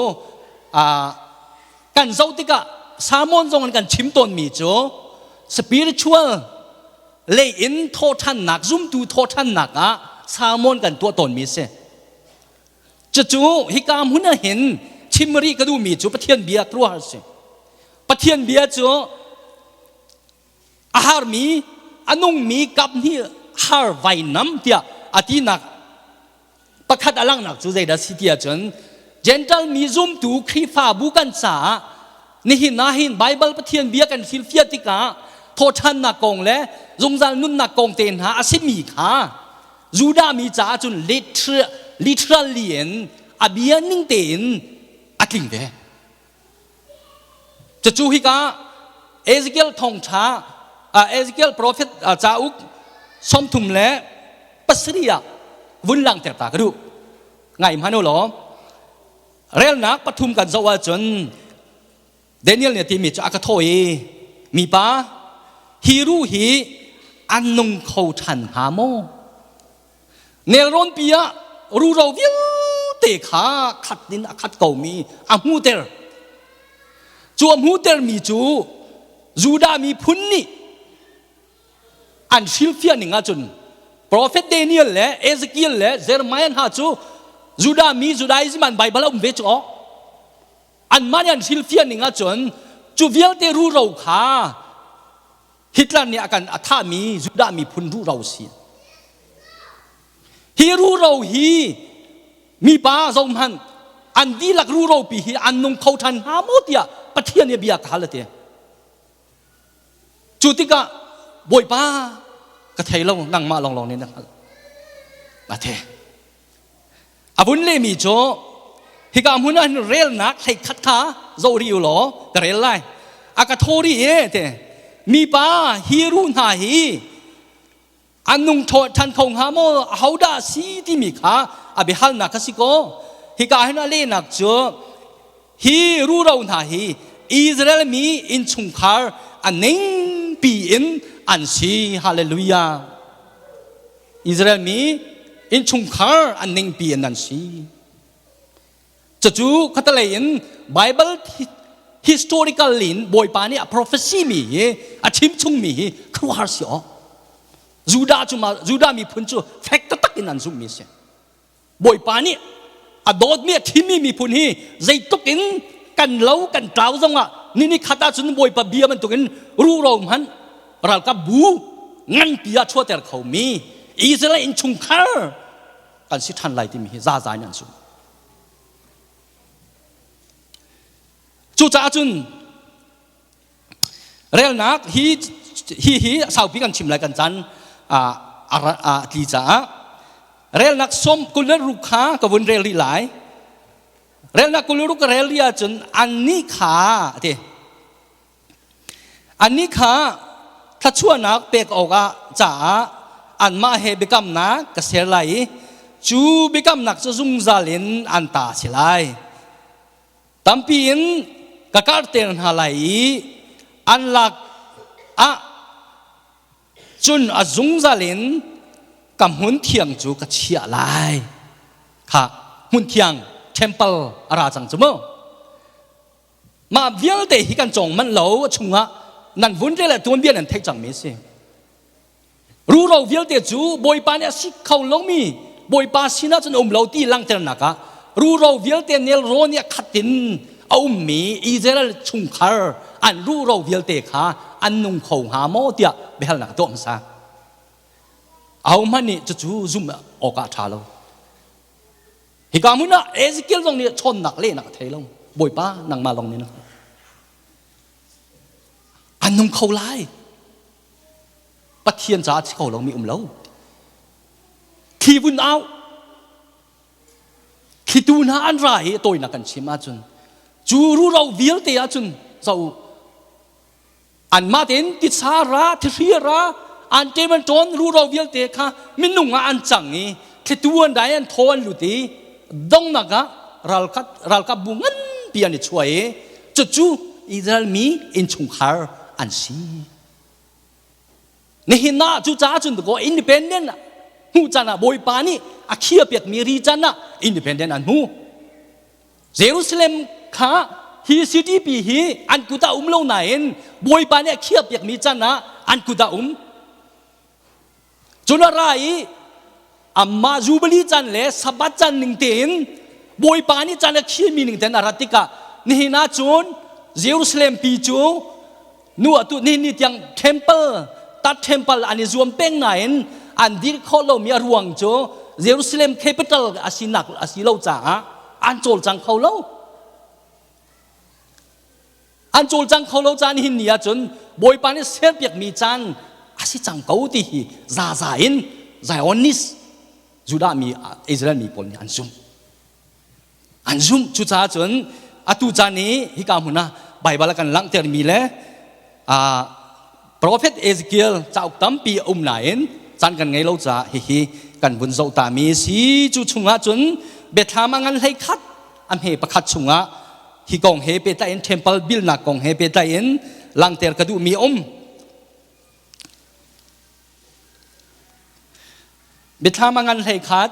kan zoh tikah sermon zong in kan chim tawnmi cu spiritual lei in thawhthannak, zumtu thawhthannak ah sermon kan tuah tawnmi si. Cucu hika hmun ah hin chim rih ka duhmi cu Pathian bia ruah a si. Pathian bia cu a harmi, a nungmi kap hnih har vainam tiah a tinak pakhat a langhnak cu zeidah si ti ahcun Gentile mi zumtu Khrihfabu kan caah nihin ah hin Bible Pathian bia kan hrilhfiah tikah thawṭhannak kong le zungzal nunnak kong te hna a simi kha Judah mi caah cun literally in a bia ning tein a tling ve. Cucu hika Ezekiel thawngṭha, Ezekiel prophet cauk 37 ah vun langhter ta ka duh. Ngai hmanh u law, relnak pathum kan zoh ahcun Daniel nih a timi cu a ka thawh i, mipa, hi ruh hi an nung kho ṭhan hnga maw? Nelrawnpi ah ruro vialte kha khat in a khat komi a hmuhter. Cu a hmuhtermi cu Judah miphun nih an hrilhfiah ning ahcun Prophet Daniel le Ezekiel le Jeremiah hna cu Judah mi Judaism an Bible a um ve cu aw. Anmah nih an hrilhfiah ning ahcun cu vialte ruro kha Hitler nih a kan a thahmi Judah miphun ruro si. Hi ruro hi mipa zohhmanh an dihlak ruro pi hi an nung kho ṭhan hnga maw tiah Pathian nih bia ka hal a ti. Cu tikah Bawipa ka thei lo, nangmah lawnglawng nih na hngalh. A the. A vun lehmi cu hika hmun ah hin relnak 11 kha zoh rih u law ka rel lai. A ka thaw rih e te. Mipa, hi ruh hna hi an nung ṭhan kho hnga maw, ahodah a si timi kha a biahalnak kha si kaw hika hin a lehnak cu hi ruro hna hi Israel mi innchungkhar a ningpi in an si. Hallelujah. Israel mi innchungkhar an ningpi in an si. Cucu khatalei in Bible historical in Bawipa nih a prophecy mi hi a chim chung mi hi khuaruahhar si awk. Judah cu Judah miphun cu fek taktak in an zumhmi a si. Bawipa nih a dawtmi a thimmi miphun hi zeitluk in kan lo kan tlau zongah ni ni khat ahcun Bawipa bia bantukin ruro hmanh ralkap bu nganpi ah chuahter khomi Israel innchungkhar kan si ṭhan lai timi hi zaza in an zumh. Cucaah cun relnak hi hi hi saupi kan chim lai, kan caan a tli caah relnak 26 kha ka vun rel rih lai. Relnak 26 ka rel rih ahcun annih kha ti Annih kha thluachuahnak pek awkah caah anmah he biakamnak ka ser lai i cu biakamnak cu zungzal in an ta a si lai. Tampi in ka karhter hna lai i an lak ah cun a zungzal in ka hmun thiang cu ka chiah lai. Kha hmun thiang temple a ra cang cu mu. Mah vialte hi kan cawng manh lo, a chungah nan vun rel le tuanbia nan theih cangmi a si. Ruro vialte cu Bawipa nih a si kho lomi Bawipa sinah cun um lo ti langhternak ah ruro vialte nelrawn i a khat in a ummi Israel chungkhar an ruro vialte kha an nung kho hnga maw tiah biahalnak a tuah hmasa. Ahohmanh nih cucu zumh awkah a ṭha lo. Hika hmun ah Ezekiel zong nih chawnnak lehnak a thei lo. Bawipa, nangmah lawng nih na hngalh. An nung kho lai. Pathian caah si kho lomi um lo. Thli vun au. Thlitu hna an ra i tawinak kan chim ahcun cu ruro vialte ahcun zo anmah tein titsa ra thihri ra an ṭem an ṭawn ruro vialte kha minung ah an cang i thlitu an dai an thaw an lut i dongnak ah ralkap ralkap bu nganpi an i chuah i cucu Israel mi innchungkhar an si. Nihin ah cucaah cun kaw independent hmuh caan ah Bawipa nih a khiapiakmi ri can ah independent an hmu. Jerusalem kha hi city pi hi an kut ah um lo nain Bawipa nih a khiapiakmi can ah an kut ah um. Cun a ra i amah Jubilee caan le Sabbath caan ning tein Bawipa nih caan a khiami ning tein a rat tikah nihin ah cun Jerusalem pi cu nu atu nihin ni tiang temple tat temple an i zuam peng nain an dir khawh lomi a ruang cu Jerusalem capital a sinak a si lo caah an cawlcang kho lo. An cawlcang kho lo caan hin ni ahcun Bawipa nih serpiakmi caan a si cang ko ti hi zaza in Zionist Judah mi Israel mi pawl nih an zumh. An zumh cucaah cun atu caan i hika hmun ah Baibal a kan langhtermi le Prophet Ezekiel cauk tampi a um nain caan kan ngei lo caah hihi kan vun zoh tami si cu chungah cun biathlam a ngan hlei khat a hme pakhat chungah hi kong he pehtlai in temple buildnak kong he pehtlai in langhter ka duhmi um. Biathlam a ngan hlei khat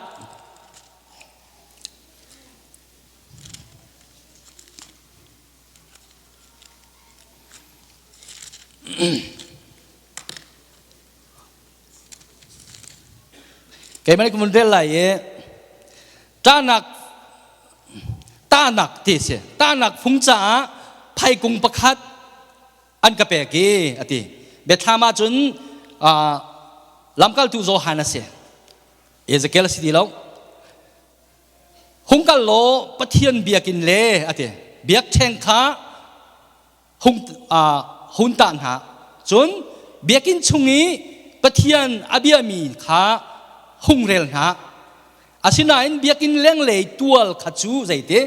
Keimah nih ka vun rel lai i ṭahnak tahnak ti a si. Tahnak fung caah phaikung pakhat an ka pek i a ti. Biathlam ah cun lamkaltu Johan a si. Ezekiel a si ti lo. Hung kal law Pathian biakinn le a ti. Biakṭheng kha hung hun tah hna. Cun biakinn chung i Pathian a biami kha hung rel hna. Asinain biakinn lenglei tual kha cu zeiti?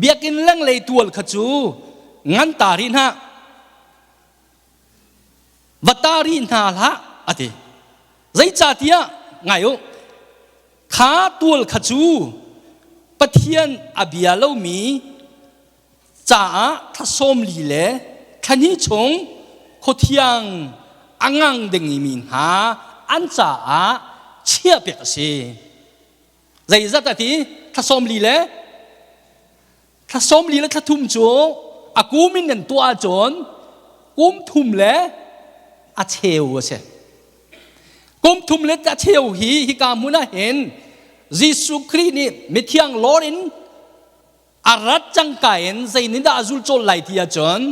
Biakinn lenglei tual kha cu ngan ta rih hna. Va ta rih hna hlah a ti. Zeicahtiah ngai u, kha tual kha cu Pathian a bia lomi caah thla sawm li le thla hnih chung khuathiang a ngang dingmi mi hna an caah chiahpiak a si. Zeizat a ti? Thla sawm li le thla sawm li le thla thum cu a kum in nan tuah ahcun kum thum le a cheu a si. Kum thum le a cheu hi hika hmun ah hin Jesuh Khrih nih mithiang lawr in a rat cangka in zeinindah a zulcawl lai ti ahcun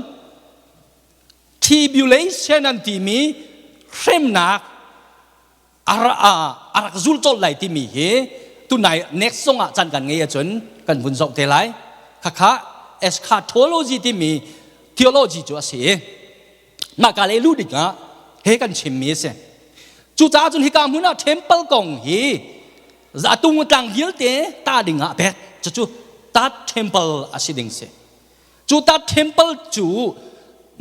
tribulation an timi hremnak a rak zulcawl lai timi hi tunai next song ah caan kan ngei ahcun kan vun zoh te lai. Khakha eschatology timi theology cu a si i mah ka le lu ding ah he kan chimmi a si. Cucaah cun hika hmun ah temple kong hi atung tlang vialte ta ding ah pek cucu tat temple a si ding si cu tat temple cu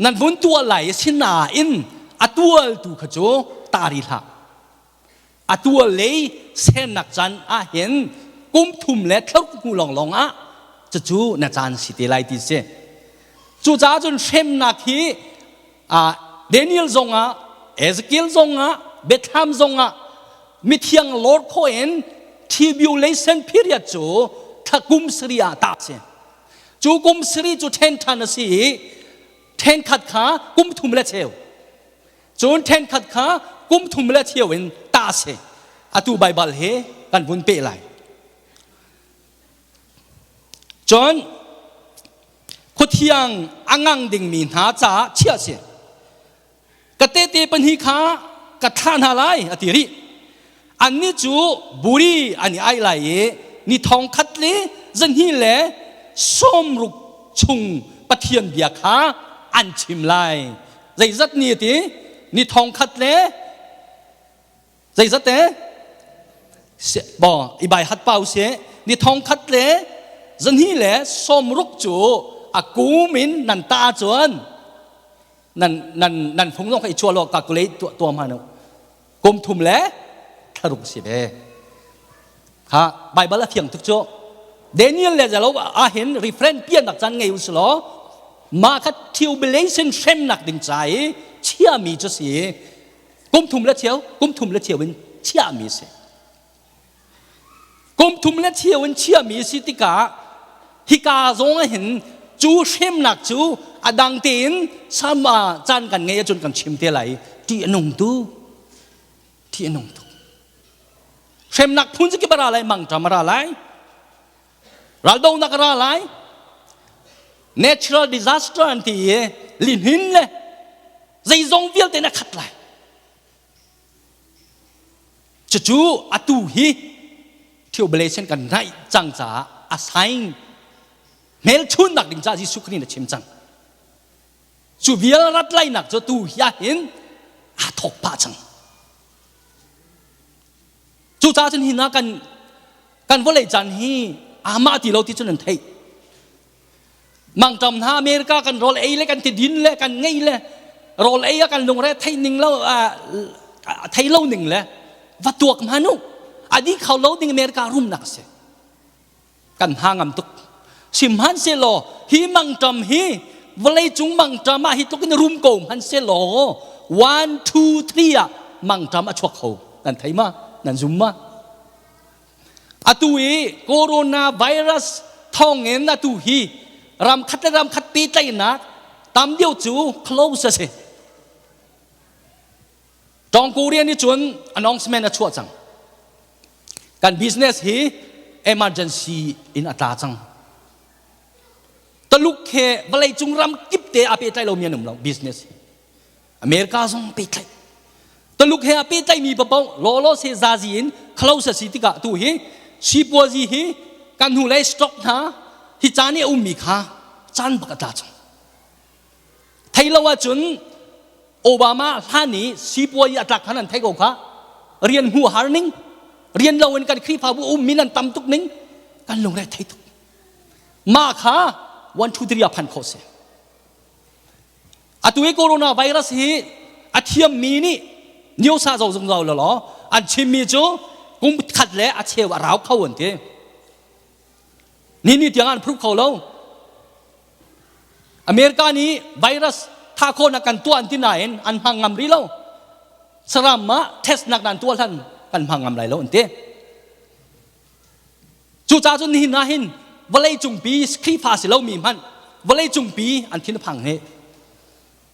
nan vun tuah lai sinain a tual tu kha cu tari hlah a tual lei sennak caan ah hin kum thum le thluk hnu lawnglawng ah cucu na caan si te lai ti si cucaah cun hremnak hi Daniel zongah Ezekiel zongah Bethlehem zongah mithiang Lord kho in tribulation period cu thla kum sari ah ta si cu kum sari cu then than a si i then khat kha kum thum le cheu cun then khat kha kum thum le cheu in ta si atu Baibal he kan vun pe lai Cun khuathiang a ngang dingmi hna caah chiah a si. Ka tehte pahnih kha ka thlah hna lai a ti rih. Annih cu buri an i aih lai i ni thong khat le zahnih le sawmruk chung Pathian bia kha an chim lai. Zeizat ni a ti? Ni thong khat le Zeizat te? Bo i bai hat pau se. Ni thongkhat le zahnih le sawmruk cu a kum in nan ta cun nan nan nan fung zong kha i chuah law calculate tuah tuah hmanh u. Kum thum le thlaruk si ve. Ha Bible a thiang tuk cu. Daniel le zalo ahhin refrain pian nak caan ngei u law mah kha tribulation hremnak ding ca i chiami cu si. Kum thum le cheu, kum thum le cheu in chiahmi si. Kum thum le cheu in chiahmi si tikah hika zong ah hin cu hremnak cu a dang tein sama caan kan ngei ahcun kan chim te lai. Ṭih a nung tu, ṭih a nung tuk. Hremnak phun cu kip a ra lai, mangṭam a ra lai, raldonak a ra lai, natural disaster an ti i lihnin le zeizong vialte na khat lai. Cucu atu hi tribulation kan naih cang caah a sign hmelchunnak ding caah Jesuh Khrih nih a chim cang. Cu vial rat lainak cu tu hi ahhin aa thawk pah cang. Cucaah cun hi na kan kan vawlei caan hi amah ti lo ti cun an theih. Mangṭam hna America kan rawl ei le kan tidin le kan ngei le rawl ei ah kan lungre theih ning lo thei lo ning le va tuak hmanh u a di kho lo ding America rumnak a si. Kan hna ngam tuk. Sihmanhsehlaw hi mangṭam hi vawleicung mangṭam ah hi tluk in rum ko hmanhsehlaw one two three ah mangṭam a chuak kho. Nan thei ma? Nan zum ma? Atu i coronavirus thawngin atu hi ram khat le ram khat pehtlaihnak tam deuh cu close a si. Tawng Korea nih cun announcement a chuah cang. Kan business hi emergency in a tla cang. Taluk he vawleicung ram kip te a pehtlai lomi an um lo business hi. America zong pehtlaih. Taluk he a pehtlaihmi paoh lawlaw se zazi in close a si tikah tu hi sipuazi hi kan hnulei stock hna hi caan i a ummi kha caan bak a tla cang. Thei lo ahcun Obama hlan i sipuazi a tlak khan an thei ko kha. Rian hmu har ning, rian lo in kan Khrihfabu ummi nan tam tuk ning, kan lungre thei tuk. Mah kha 1 2 3 a phan khawh si. Atu hi coronavirus hi a thiammi nih niosa zo zungzal lo law an chimmi cu kum khat le a cheu a rau kho an ti. Ni ni tiang an proof kho lo. America nih virus tha khawhnak kan tuah an ti nain an hmang ngam rih lo. Saram ah test nak nan tuah hlan kan hmang ngam lai lo an ti. Cucaah cun nihin ah hin vawlei cungpi Khrihfa si lomi hmanh vawlei cungpi an thin a phang hi.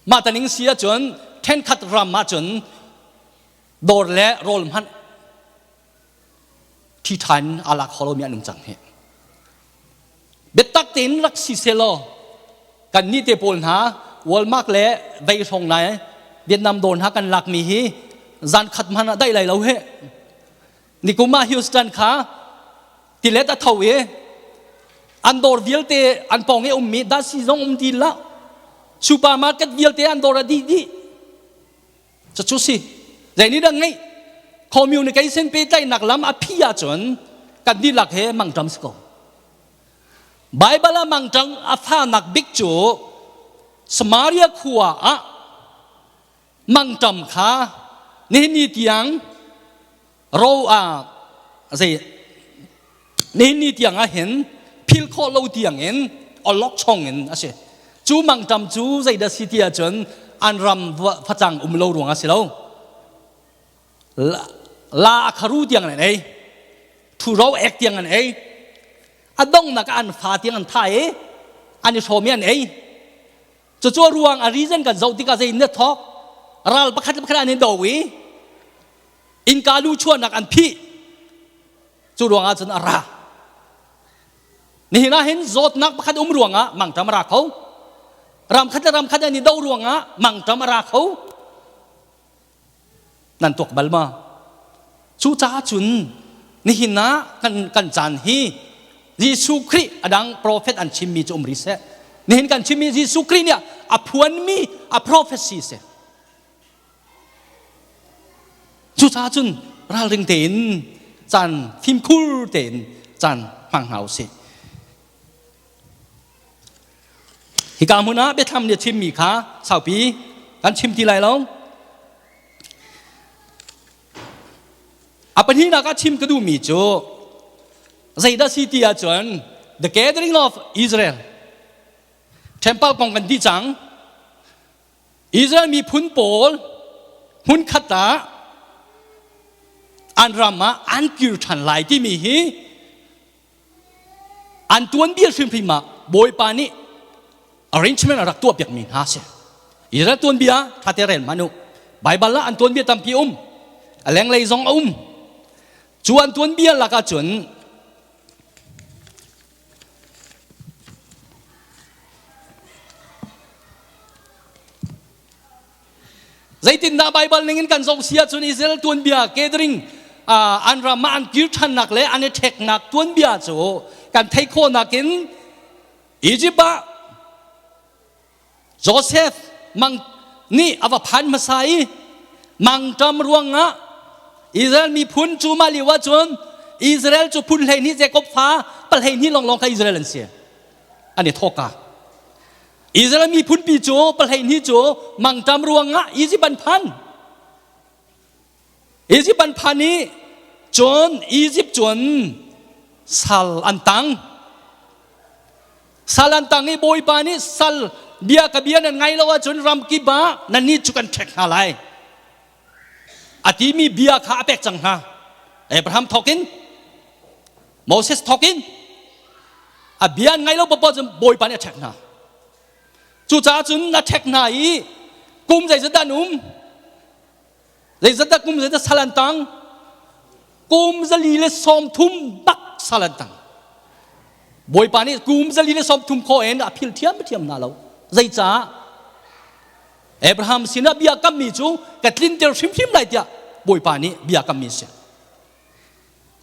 Mah taning si ahcun ṭhenkhat ram ahcun dawr le rawl hmanh thi ṭha in aa lak kho lomi an um cang hi. Biatak tein rak si selaw kan nih te pawl hna Walmart le vei hrawng nai Vietnam dawr hna kan lakmi hi zan khat hmanh ah daih lai lo he. Nikum ah Houston kha tilet a tho i an dawr vialte an pawng i ummi dasi zong um ti la supermarket vialte an dawr a dih dih. Cucu si zei nih dah ngeih communication pehtlaihnak lam a phi ahcun kan dihlak he mangṭam si ko. Bible ah mangṭam a fahnak bik cu Samaria khua ah mangṭam kha nihin ni tiang ro ah zei nihin ni tiang ah hin phil khawh lo tiang in awlokchong in a si. Cu mangṭam cu zeidah si ti ahcun an ram facang um lo ruang a si lo. La a kharu tiang an ei, ṭhuro ek tiang an ei, a donghnak ah an fa tiang an thah i an i hrawm i an ei. Cucu a ruang a reason kan zoh tikah zei in dah thawk? Ral pakhat le pakhat an i do i innka lu chuahnak an phih. Cu ruangah cun a ra. Nihin ah hin zawtnak pakhat um ruangah mangṭam a ra kho. Ram khat le ram khat an i do ruangah mangṭam a ra kho. Nan tuak bal ma? Cucaah cun nihin ah kan, kan caan hi Jesuh Khrih a dang prophet an chimmi cu um rih seh. Nihin kan chimmi Jesuh Khrih nih a phuanmi a prophecy si. Cucaah cun ralring tein caan fimkhur tein caan hmang hna usih. Hika hmun ah biathlam nih a chimmi kha saupi kan chim ti lai lo. A pahnihnak ah chim ka duhmi cu zeidah si ti ahcun the gathering of Israel temple kong kan ti cang. Israel miphun pawl hmunkhat ah an ram ah an kir ṭhan lai timi hi an tuanbia hrimhrim ah Bawipa nih arrangement a rak tuahpiakmi hna a si. Israel tuanbia ṭhate rel hmanh u. Baibal ah an tuanbia tampi um. A lenglei zong a um. Cu an tuanbia lakah cun Zeitindah Baibal ningin kan zoh si ahcun Israel tuanbia gathering an ram ah an kir ṭhannak le an i ṭheknak tuanbia cu kan theih khawhnak in Egypt ah Joseph mang nih a va phan hmasa i mangṭam ruangah Israel miphun cu mah lio ahcun Israel cu phun 12 Jacob fa 12 lawnglawng kha Israel an si an i thawk ka Israel miphunpi cu 12 cu mangṭam ruangah Egypt an phan Egypt an phan i cun Egypt cun sal an tang sal an tang i Bawipa nih sal bia ka bia nan ngai lo ahcun ram kip ah nannih cu kan ṭhek hna lai a timi bia kha a pek cang hna Abraham thawkin Moses thawkin a bia an ngai lo paoh cun Bawipa nih a ṭhek hna cucaah cun a ṭhek hna i kum zeizat dah an um Zeizatdah kum zeizat sal an tang? Kum 130 bak sal an tang. Bawipa nih kum 130 khawh in a phil thiam thiam hna lo. Zeicah? Abraham sinah bia kammi cu ka tlinter hrimhrim lai tiah Bawipa nih bia kammi si.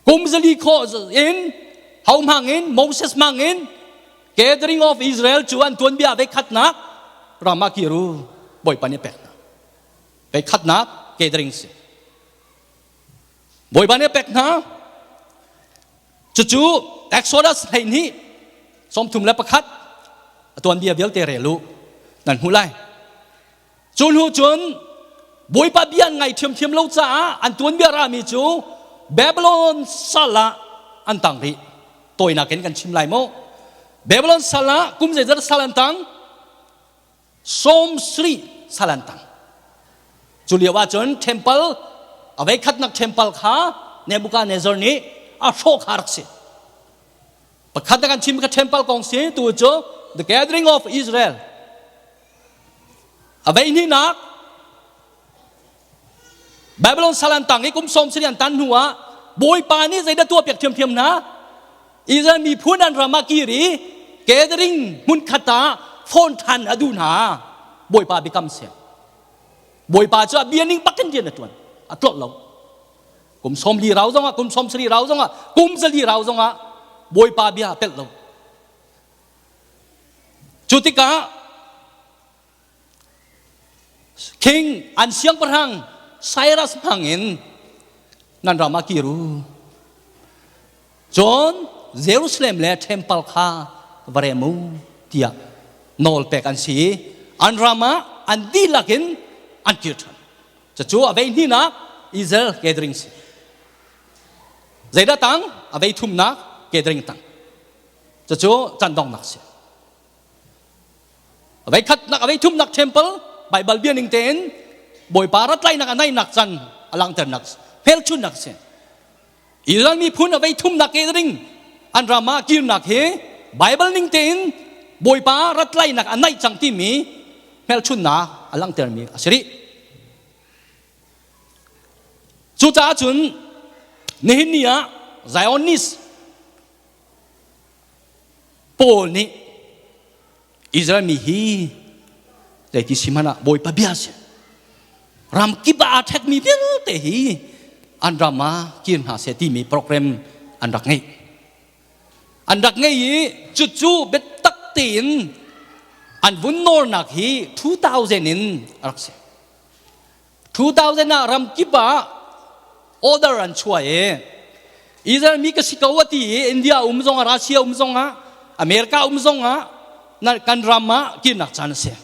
Kum 400 khawh in ho hmang in Moses hmang in gathering of Israel cu an tuanbia ve khatnak ram ah kiru Bawipa nih pek hna. Pei khatnak gathering si. Bawipa nih a pek hna. Cucu Exodus 12 31 a tuanbia vialte rel u nan hmuh lai. Cu hnu cun Bawipa bia an ngai ṭhiamṭhiam lo caah an tuanbia rami cu Babylon sal ah an tang rih. Tawinak in kan chim lai maw? Babylon sal ah kum zeizat sal an tang? 70 sal an tang. Cu lio ahcun temple a veikhatnak temple kha Nebuchadnezzar nih a hrawh kha rak si. Pakhat na kan chim ka temple kong si tu cu the gathering of Israel. A veihnihnak Babylon sal an tang i kum 70 an tan hnu ah Bawipa nih zeidah tuah piak thiamthiam hna? Israel miphun an ram ah kir i gathering hmunkhat ah phone than a duh hna. Bawipa biakam si. Bawipa cu a bia ning bak in rian a tuan. A tlolh lo. Kum 40 rau zongah, kum 70 rau zongah, kum 400 rau zongah Bawipa bia a pelh lo. Cu tikah King an siangpahrang Cyrus hmangin nan ram ah kir u. Cun Jerusalem le temple kha va rem u tiah nawl pek an si i an ram ah an dihlak in an kir ṭhan. Cucu a vei hnihnak Israel gathering si. Zeidah tang? A vei thumnak gathering tang. Cucu can donghnak si. Veikhatnak a veithumnak temple Baibal bia ning tein Bawipa ratlainak a naihnak can a langhternak hmelchunnak si. Israel miphun a veithumnak gathering an ram ah kirnak hi Baibal ning tein Bawipa ratlainak a naih cang timi hmelchunnak a langhtermi a si rih. Cucaah cun nihin ni ah Zionist Paul nih Israel mi hi zeiti si hmanh ah Bawipa bia si. Ram kip ah aa ṭhekmi vialte hi an ram ah kir hna seh timi program an rak ngeih. An rak ngei i cucu biatak tein an vun nawlnak hi 2000 in a rak si. 2000 ah ram kip ah order an chuah i. Israel mi ka si ko a ti i India um zong ah Russia um zong ah America um zong ah kan ram ah kirnak caan a si.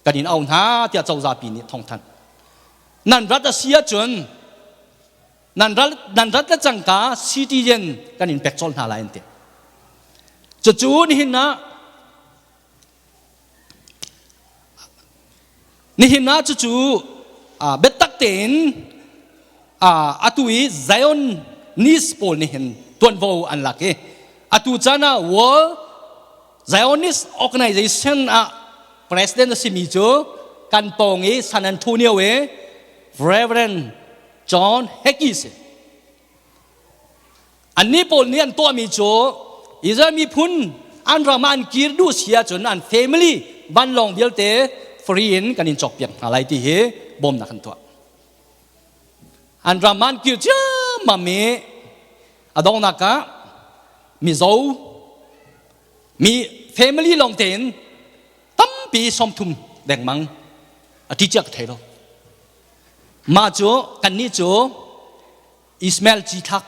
Kan in au hna tiah cozah pi nih thawngthanh. Nan rat a si ahcun nan rat nan rat le cangka citizen kan in pek colh hna lai an ti. Cucu nihin ah Nihin ah cucu biatak tein atu i Zion Nis pawl nih hin tuanvo an lak i atu caan ah World Zionist Organization ah president a simi cu kan pawng i San Antonio i Reverend John Hagee si. Annih pawl nih an tuahmi cu Israel miphun an ram ah an kir duh si ahcun an family vanlawng vialte free in kan in cawkpiak hna lai ti hi bawmnak an tuah. An ram ah an kir ciammam i a donghnak ah Mizo mi family lawng tein tampi 30 dengmang a ṭi cia ka thei lo. Mah cu kannih cu Ismael cithlak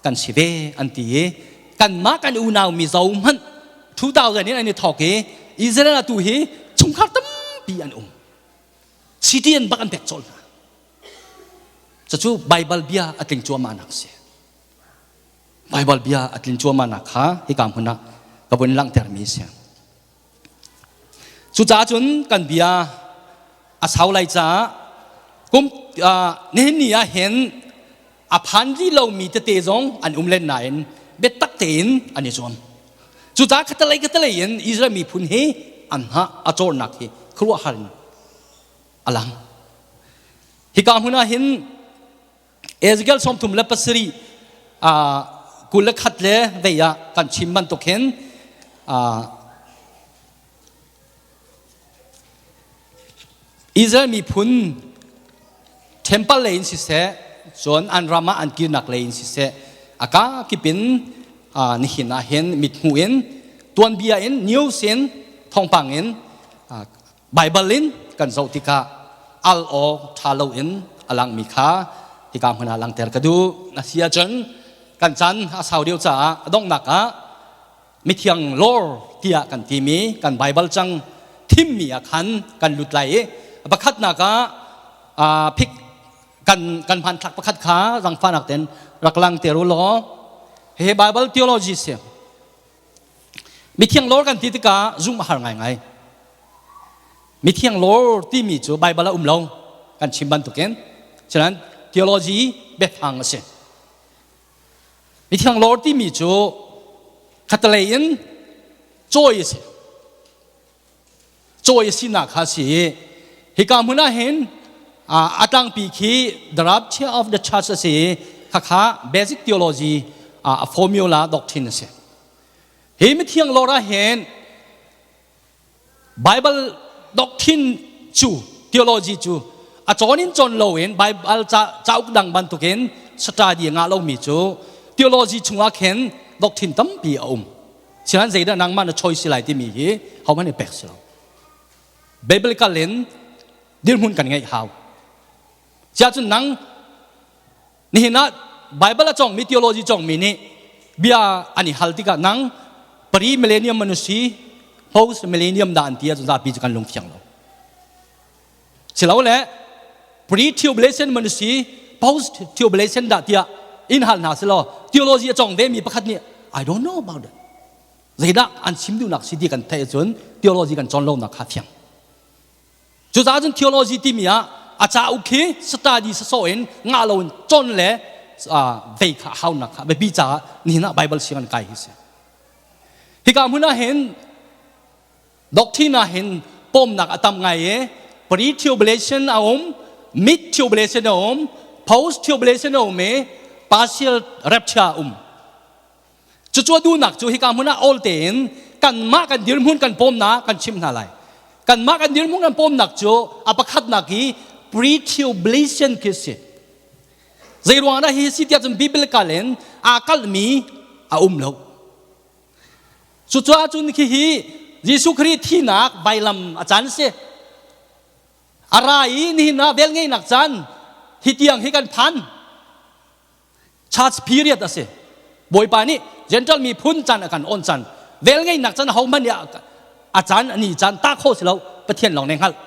kan si ve an ti i kanmah kan unau Mizo hmanh 2000 in an i thawk i Israel atu hi chungkhar tampi an um. City an bak an pek colh hna. Cucu Baibal bia a tling cuahmah nak si. Baibal bia a tlin cuahmah nak kha hika hmun ah ka vun langhtermi si. Cucaah cun kan bia a sau lai caah kum nihin ni ah hin a phan rih lomi tete zong an um len nain biatak tein an i zuam. Cucaah khatalei khatalei in Israel miphun hi an hngah a cawrnak hi khuaruahhar in a lang. Hika hmun ah hin Ezekiel 37 21 le vei ah kan chim bantuk hin Israel miphun temple lei in siseh cun an ram ah an kirnak lei in siseh a kakip in nihin ah hin mithmuh in tuanbia in news in thawngpang in Baibal in kan zoh tikah al awk ṭha loin a langmi kha hika hmun ah langhter ka duh. A si ahcun kan caan a sau deuh caah a donghnak ah mithiang lawr tiah kan timi kan Baibal cang thimmi ah khan kan lut lai i pakhatnak ah phik kan kan hmanthlak pakhat kha zangfahnak ten rak langter u law hihi Bible theology si. Mithiang lawr kan ti tikah zumh a har ngaingai. Mithiang lawr timi cu Baibal ah um lo kan chim bantukin cunan theology biafang a si. Mithiang lawr timi cu khatalei in cawi a si. Cawi a sinak kha a si i hika hmun ah hin a tlangpi khi the rapture of the church a si i khakha basic theology a formula doctrine a si. Hi mithiang lawr ah hin Bible doctrine cu theology cu a cawn in cawn loin Bible cauk dang bantukin study ngah lomi cu theology chungah khin doctrine tampi a um. Sinain zeidah nangmah na choice si lai timi hi hohmanh nih pek si lo. Biblical in dirhmun kan ngeih hau. Siah cun nang nihin ah Bible a cawngmi theology cawngmi nih bia an i hal tikah nang pre millennium man si post millennium dah an ti ahcun zapi cu kan lung fiang lo. Silole pre tribulation man si post tribulation dah tiah in hal hna selaw theology a cawng ve mi pakhat nih I don't know about it. Zeidah an chim duhnak si ti kan theih ahcun theology kan cawn lonak kha fiang. Cucaah cun theology timi ah a cauk khi study sasawh in ngah lo in cawn le vei kha haunak kha biapi caah nihin ah Bible siang an kai hi si. Hika hmun ah hin doctrine ah hin pawmnak a tam ngai i pre-tribulation a um, mid-tribulation a um, post-tribulation a um i partial rapture a um. Cucu a duhnak cu hika hmun ah awl tein kanmah kan dirhmun kan pawmnak kan chimh hna lai. Kanmah kan dirhmun kan pawmnak cu a pakhatnak hi pre-tribulation khi si. Zei ruang dah hi si tiah cun biblical in aa kalhmi a um lo. Cucaah cun khi hi Jesuh Khrih thinak vailam a caan si. A ra i nihin ah velngeihnak caan hi tiang hi kan phan. Church period a si. Bawipa nih Gentile miphun caan a kan on caan, velngeihnak caan ahohmanh nih a caan ani caan ta kho si lo, Pathian lawng nih hngalh.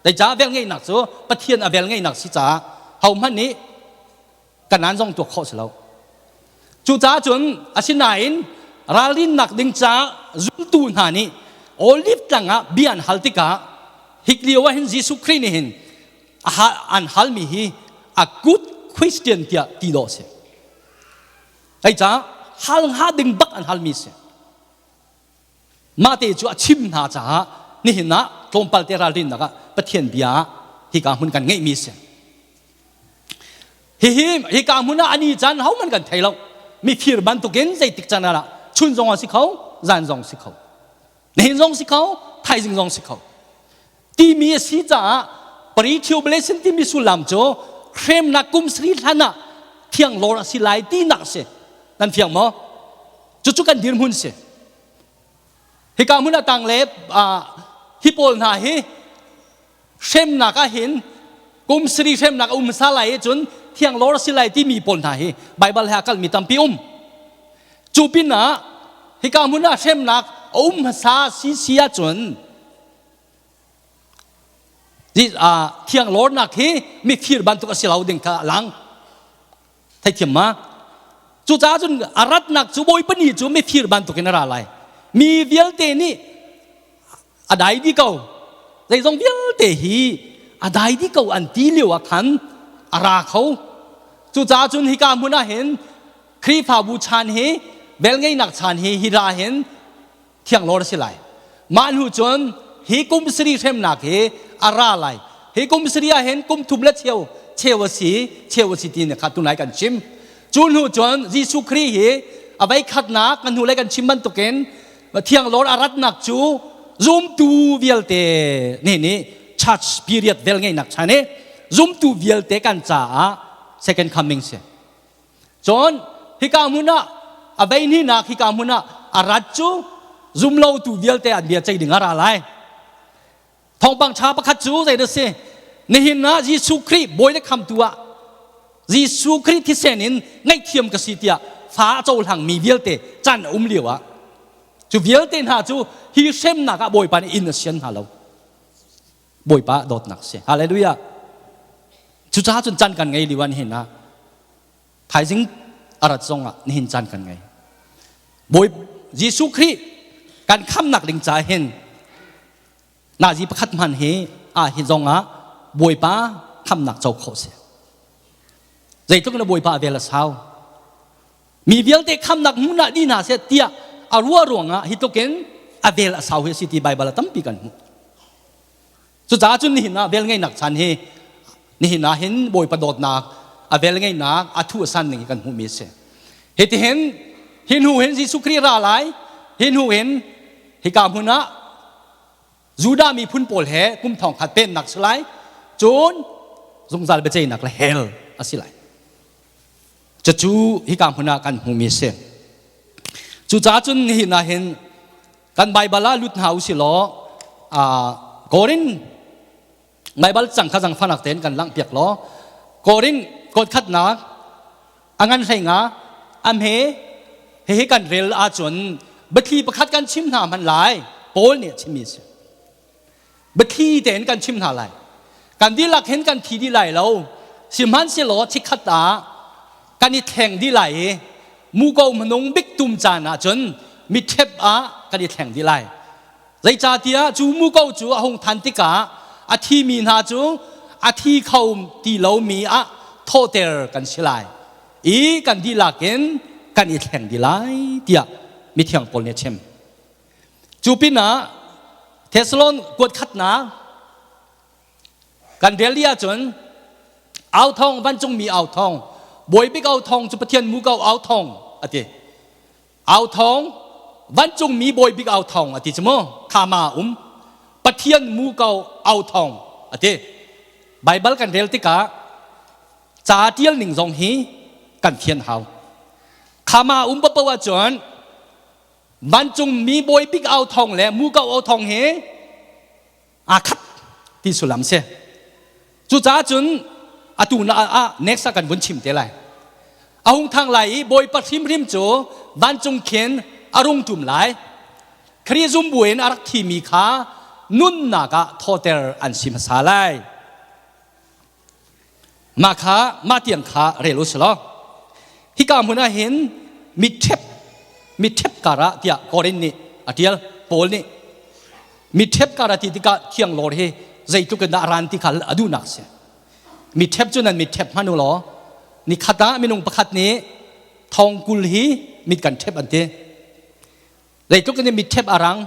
Zeicah velngeihnak cu Pathian a velngeihnak si caah hohmanh nih kanan zong tuak khawh si lo. Cucaah cun asinain ralrinnak ding caah zultu hna nih Olive tlang ah bia an hal tikah hik lio ah hin Jesuh Khrih nih hin an halmi hi a good Christian tiah ti dawh a si. Zeicah hal hnga ding bak an halmi si. Mah te cu a chim hna caah nihin ah tlawmpal te ralrinnak ah Pathian bia ah hika hmun kan ngeihmi si. Hihi hika hmun ah ani caan hohmanh kan thei lo. Mifir bantukin zeitik caan ah chun zong a si kho, zan zong si kho. Nihin zong si kho, thaizing zong si kho. Timi a si caah pre-tribulation timi sullam cu hremnak kum sri hlan ah thianglawr a si lai tinak a si. Nan fiang maw? Cucu kan dirhmun si. Hika hmun ah tang le hi pawl hna hi hremnak ah hin kum sri hremnak a um hmasa lai i cun thianglawr a si lai timi pawl hna hi Baibal he a kalmi tampi um. Cu pinah hika hmun ah hremnak a um hmasa si si ahcun thianglawrnak hi mifir bantuk a si lo ding kha a lang. Theithiam ma? Cucaah cun a ratnak cu Bawipa ni cu mifir bantukin a ra lai. Mi vialte nih a dai dih ko. Zeizong vialte hi a dai dih ko an ti lio ah khan a ra kho. Cucaah cun hika hmun ah hin Khrihfabu chan hi velngeihnak chan hi hi ra hin thianglawr a si lai. Mah hnu cun hi kum sari hremnak hi a ra lai. Hi kum sari ah hin kum thum le cheu cheu a si cheu a si ti kha tunai kan chim. Cu hnu cun Jesuh Khrih hi a vei khatnak kan hnu lei kan chim bantukin thianglawr a ratnak cu zumtu vialte nih nih church period vel ngeihnak chan i zumtu vialte kan caah second coming si. Cun hika hmun ah a veihnihnak hika hmun ah a rat cu zumlotu vialte an bia ceih ding a ra lai. Thawngpang ṭha pakhat cu zei dah si? Nihin ah Jesuh Khrih bawi le khamtu ah Jesuh Khrih thisen in ngaihthiam ka si tiah fa a cohlangmi vialte caan a um lio ah cu vialte hna cu hi hremnak ah Bawipa nih inn a sian hna lo. Bawipa dawtnak si. Hallelujah. Cucaah cun caan kan ngei lio ah nihin ah thaizing a rat zong ah nihin caan kan ngei. Bawi Jesuh Khrih kan khamnak ding ca hin nazi pakhat hman hi a hi zong ah Bawipa khamnak co khawh si. Zeitluk na Bawipa vel a sau. Mi vialte khamnak hmun ah di hna seh tiah a ruah ruangah hi tluk in a vel a sau hi a si ti Baibal ah tampi kan hmuh. Cucaah cun nihin ah velngeihnak chan hi nihin ah hin Bawipa dawtnak a velngeihnak a thu a san ning hi kan hmuhmi a si. Hitihin hi hnu hin Jesuh Khrih ra lai, hi hnu hin hika hmun ah Judah miphun pawl he kum thong khat pennak si lai, cun zungzal biaceihnak le hell a si lai. Cucu hika hmun ah kan hmuhmi a si. Cucaah cun nihin ah hin kan Baibal ah lut hna u si law Korin Baibal cang kha zangfanak tein kan langhpiak law Korin kawt khatnak a ngan hlei nga a hme hihi kan rel ahcun biathli pakhat kan chim hna hman lai Paul nih a chimmi a si. Biathli tein kan chim hna lai. Kan dihlak hin kan thi dih lai lo. Sihmanhsehlaw chikkhat ah kan i thleng dih lai i muko hmanung bik tum caan ah cun mitṭhep ah kan i thleng dih lai. Zeicahtiah cu muko cu a hung than tikah a thimi hna cu a thi kho ti lomi ah thawhter kan si lai i kan dihlak in kan i thleng dih lai tiah mithiang Paul nih a chim. Cu pinah Thessalon kuat khatnak kan rel dih ahcun au thawng vancungmi au thawng bawibik au thawng cu Pathian muko au thawng a ti. Au thawng vancungmi bawibik au thawng a ti cu mu khama um Pathian muko au thawng a ti. Baibal kan rel tikah ca tial ning zong hi kan thian hau. Khama um papoh ahcun Vancungmi bawi bik au thawng le muko au thawng hi aa khat ti sullam si. Cucaah cun atu na ah next ah kan vun chim te lai. A hung thang lai i Bawipa hrimhrim cu vancung khin a rung ṭum lai. Khrih zum buin a rak thimi kha nunnak ah thawter an si hmasa lai. Mah kha mah tiang kha rel u sih law. Hika hmun ah hin mitṭhep mitṭhep karah tiah Korin nih a ṭial Paul nih mitṭhep karah ti tikah thianglawr hi zeitluk in dah a ran ti kha a duhnak a si. Mitṭhep cu nan mitṭhep hmanh u law nikhat ah minung pakhat nih thong 20 hi mit kan ṭhep an ti. Zeitluk in mit ṭhep a rang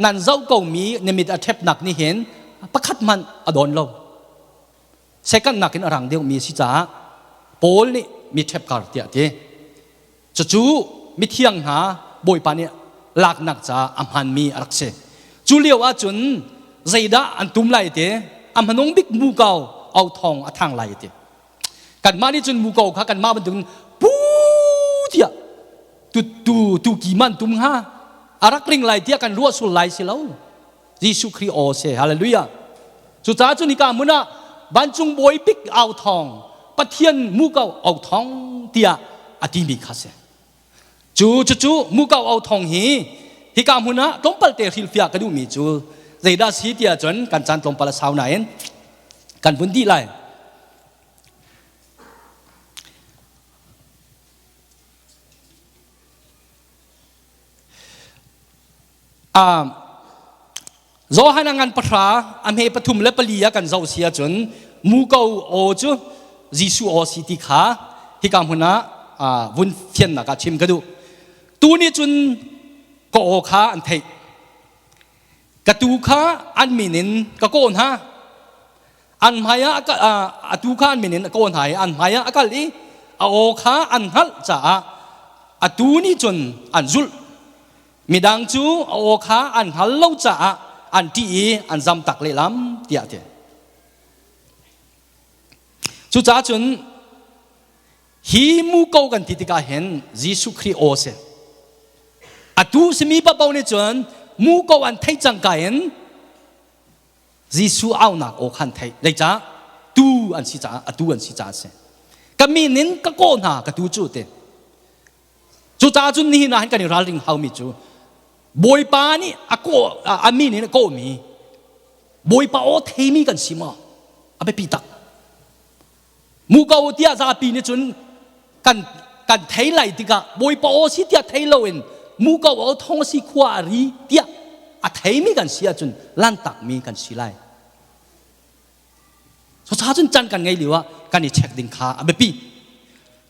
nan zoh komi na mit a ṭhepnak nih hin pakhat hmanh a dawn lo. Second nakin a rang deuhmi a si caah Paul nih mi ṭhep kar tiah a ti. Cucu mithiang hna Bawipa nih laknak caah a hmanmi a rak si. Cu lio ahcun zeidah an tum lai ti a hmanung bik muko au thawng a thang lai ti. Kanmah nih cun muko kha kanmah bantukin pu tiah tu tu tu ki man tum hnga a rak ring lai tiah kan ruah sul lai si lo. Jesuh Khrih aw si. Hallelujah. Cucaah cun hika hmun ah vancung bawi bik au thawng Pathian muko au thawng tiah a timi kha si. Cu cucu muko au thawng hi hika hmun ah tlawmpal te hrilhfiah ka duhmi cu zeidah si tiah cun kan caan tlawmpal a sau nain kan vun dih lai. Johan a ngan pahra a hme pathum le pali ah kan zoh si ahcun muko aw cu Jesuh aw si ti kha hika hmun ah vun fiannak ah chim ka duh. Tu nih cun ka aw kha an theih. Ka tuu kha an min in ka kawh hna. An hmai ah a tuu kha an min in a kawh hna i an hmai ah a kal i a aw kha an hngalh caah a tuu nih cun an zulh. Midang cu a aw kha an hngal lo caah an ṭih i an zamtak lehlam tiah a ti. Cucaah cun hi muko kan ti tikah hin Jesuh Khrih aw si. Atu simi paoh nih cun muko an theih cangka in Jesuh aunak aw kha an theih. Zeicah? Tu an si caah, atu an si caah a si. Ka min in ka kawh hna, ka tu cu ti. Cucaah cun nihin ah hin kan i ralring haumi cu Bawipa nih a kawh a min in a kawhmi Bawipa aw theimi kan si maw? A biapi tak. Muko tiah zapi nih cun kan kan thei lai tikah Bawipa aw si tiah thei loin muko aw thong si khua a ri tiah a theimi kan si ahcun lantakmi kan si lai. Cucaah cun can kan ngei lio ah kan i check ding kha a biapi.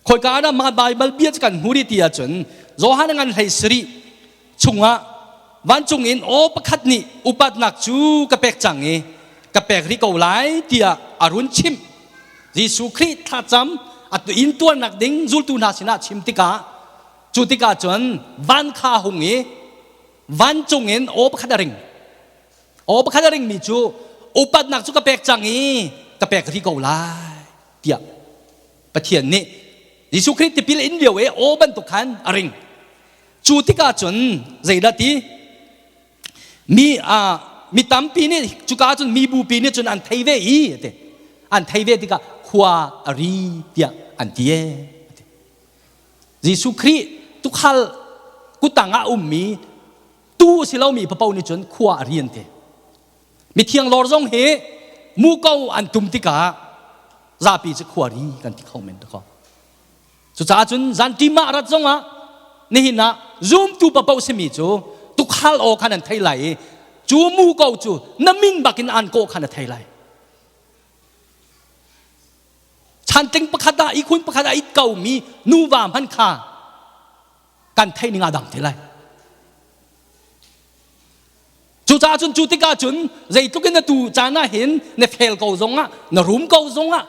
Khoika ah dah mah Baibal bia cu kan hmu rih ti ahcun Johan ngan hlei sarih chungah vancung in aw pakhat nih upatnak cu ka pek cang i ka pek rih ko lai tiah a run chimh. Jesuh Khrih thlacam a in tuarnak ding zultu hna sinah chim tikah cu tikah cun van kha hung i vancung in aw pakhat a ring. Aw pakhat a ringmi cu upatnak cu ka pek cang i ka pek rih ko lai tiah Pathian nih Jesuh Khrih tipil in lio i aw bantuk khan a ring. Cu tikah cun zeidah ti? Mi mi tampi nih cuka cun mi bupi nih cun an thei ve i ti. An thei ve tikah khua a ri tiah an ti e. Jesuh Khrih tukhal kutang ah ummi tu a si lomi papo nih cun khua a rian te. Mithiang lawr zong hi muko an tum tikah zapi cu khua ri kan ti kho men ko. Cucaah cun zan ṭim ah rat zongah nihin ah zumtu papo simi cu tukhal aw khan an thei lai i cu muko cu na min bakin an kawh khan a thei lai. Chantling pakhat ah ihkhun pakhat ah it ko mi nuva hman kha kan theih ning aa dang te lai. Cucaah cun cu tikah cun zeitluk in na tu caan ah hin na fel ko zongah na rum ko zongah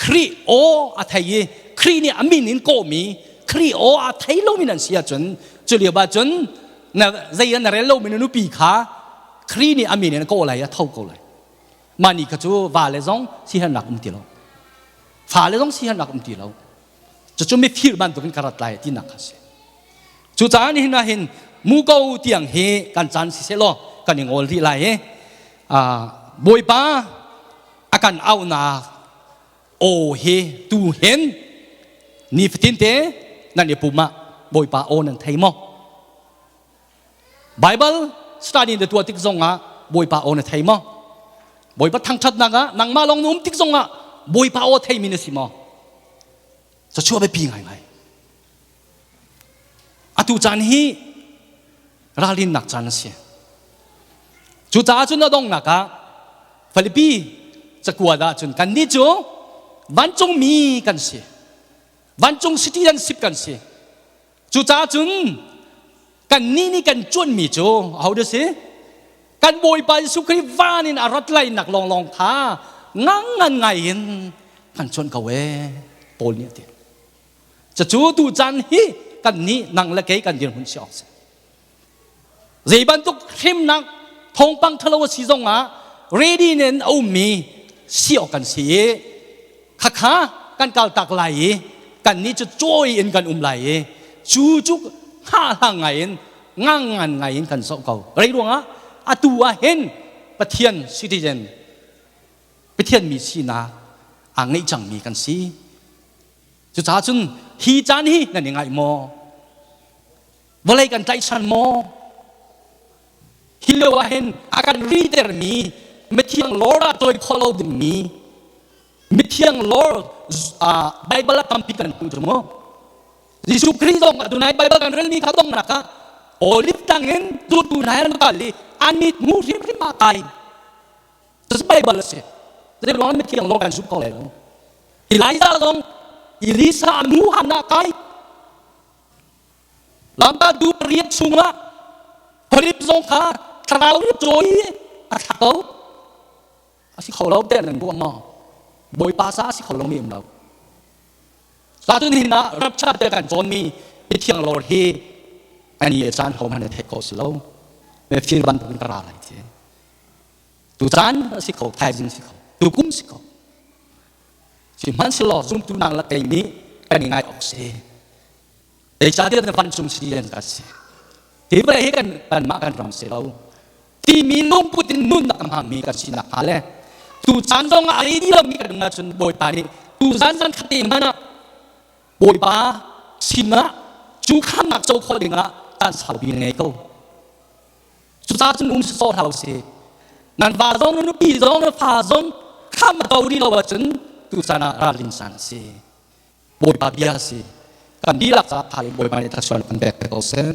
Khrih aw a thei i Khrih nih a min in kawhmi Khrih aw a thei lomi nan si ahcun cu lio ah cun na zei ah na rel lomi na nupi kha Khrih nih a min in a kawh lai a tho ko lai. Mah ni kha cu vale zong sihernak um ti lo. Fale zong sihernak um ti lo. Cucu mifir bantukin ka rat lai tinak kha si. Cucaah nihin ah hin muko tiang hi kan caan si seh law kan i ngawl rih lai i Bawipa a kan auhnak aw hi tu hin Nifatin te nan i pum ah Bawipa aw nan thei maw? Bible study na tuah tik zong ah Bawipa aw na thei maw? Bawipa thangṭhatnak ah nangmah lawng na um tik zong ah Bawipa aw theimi na si maw? Cachuah biapi ngaingai. Atu caan hi ralrinnak caan a si. Cucaah cun a donghnak ah Filipi cakuat ah cun kannih cu vancungmi kan si. Vancung citizenship kan si. Cucaah cun kannih nih kan cuanmi cu ahodah si? Kan Bawipa Jesuh Khrih van in a rat lainak lawnglawng kha ngangngan ngai in kan cuanh ko ee Paul nih a ti. Cucu tu caan hi kan nih nang le kei kan dirhmun si awk si. Zei bantuk hrimnak thawngpang ṭhalo a si zongah ready in a ummi si awk kan si i khakha kan kaltak lai i kan nih cu cawi in kan um lai i cu cu hngahhlang ngai in ngangngan ngai in kan zoh ko. Rei ruangah atu ah hin Pathian citizen Pathian mi sinak aa ngeih cangmi kan si. Cucaah cun hi caan hi nan i ngaih maw? Vawlei kan tlaihchan maw? Hi lio ah hin a kan ritermi mithiang lawr ah cawi khawh lo dingmi mithiang lawr Bible ah tampi kan hmuh cu mu. Jesuh Khrih zong adunai Bible kan relmi kha dongnak ah olive tang in zultu hna an kal i an mit hmu hrimhrim ah kai. Cucu Bible a si. Zei ruang mithiang lawng kan zumh ko lai lo. Elijah zong Elisa nu han ah kai. Lamka du pariat chungah Philip zong kha thlarau nih cawi a thla ko. A si kho lo te nan ruah maw? Bawipa sa a si kho lo mi um lo. Sa hin ah rapture te kan cawnmi mithiang lor hi ani e caan ho hmanh a theih ko si lo. Me fir bantukin ka ra lai ti. Tucaan a si kho, thaizing si kho, tukum si kho. Sihmanhsehlaw zumtu nang le kei nih kan i ngai awk si. Zeicahtiah na vancung si len ka si. Hi vawlei hi kan kanmah kan ram si lo. Timi lungput in nunnak a hmangmi kan sinak hnga le tu caan zong ah a redi lomi kan um ahcun Bawipa nih tu zan zan khat te hmanh ah Bawipa sinah cu khamnak co khawh dingah caan saupi na ngei ko. Cucaah cun um sawh hlah usih. Nan va zong, nan nupi zong, nan fa zong kham a to rih lo ahcun tuchan ah ralrin caan a si. Bawipa bia a si. Kan dihlak caah tha in Bawipa nih thluachuah kan pek ko seh.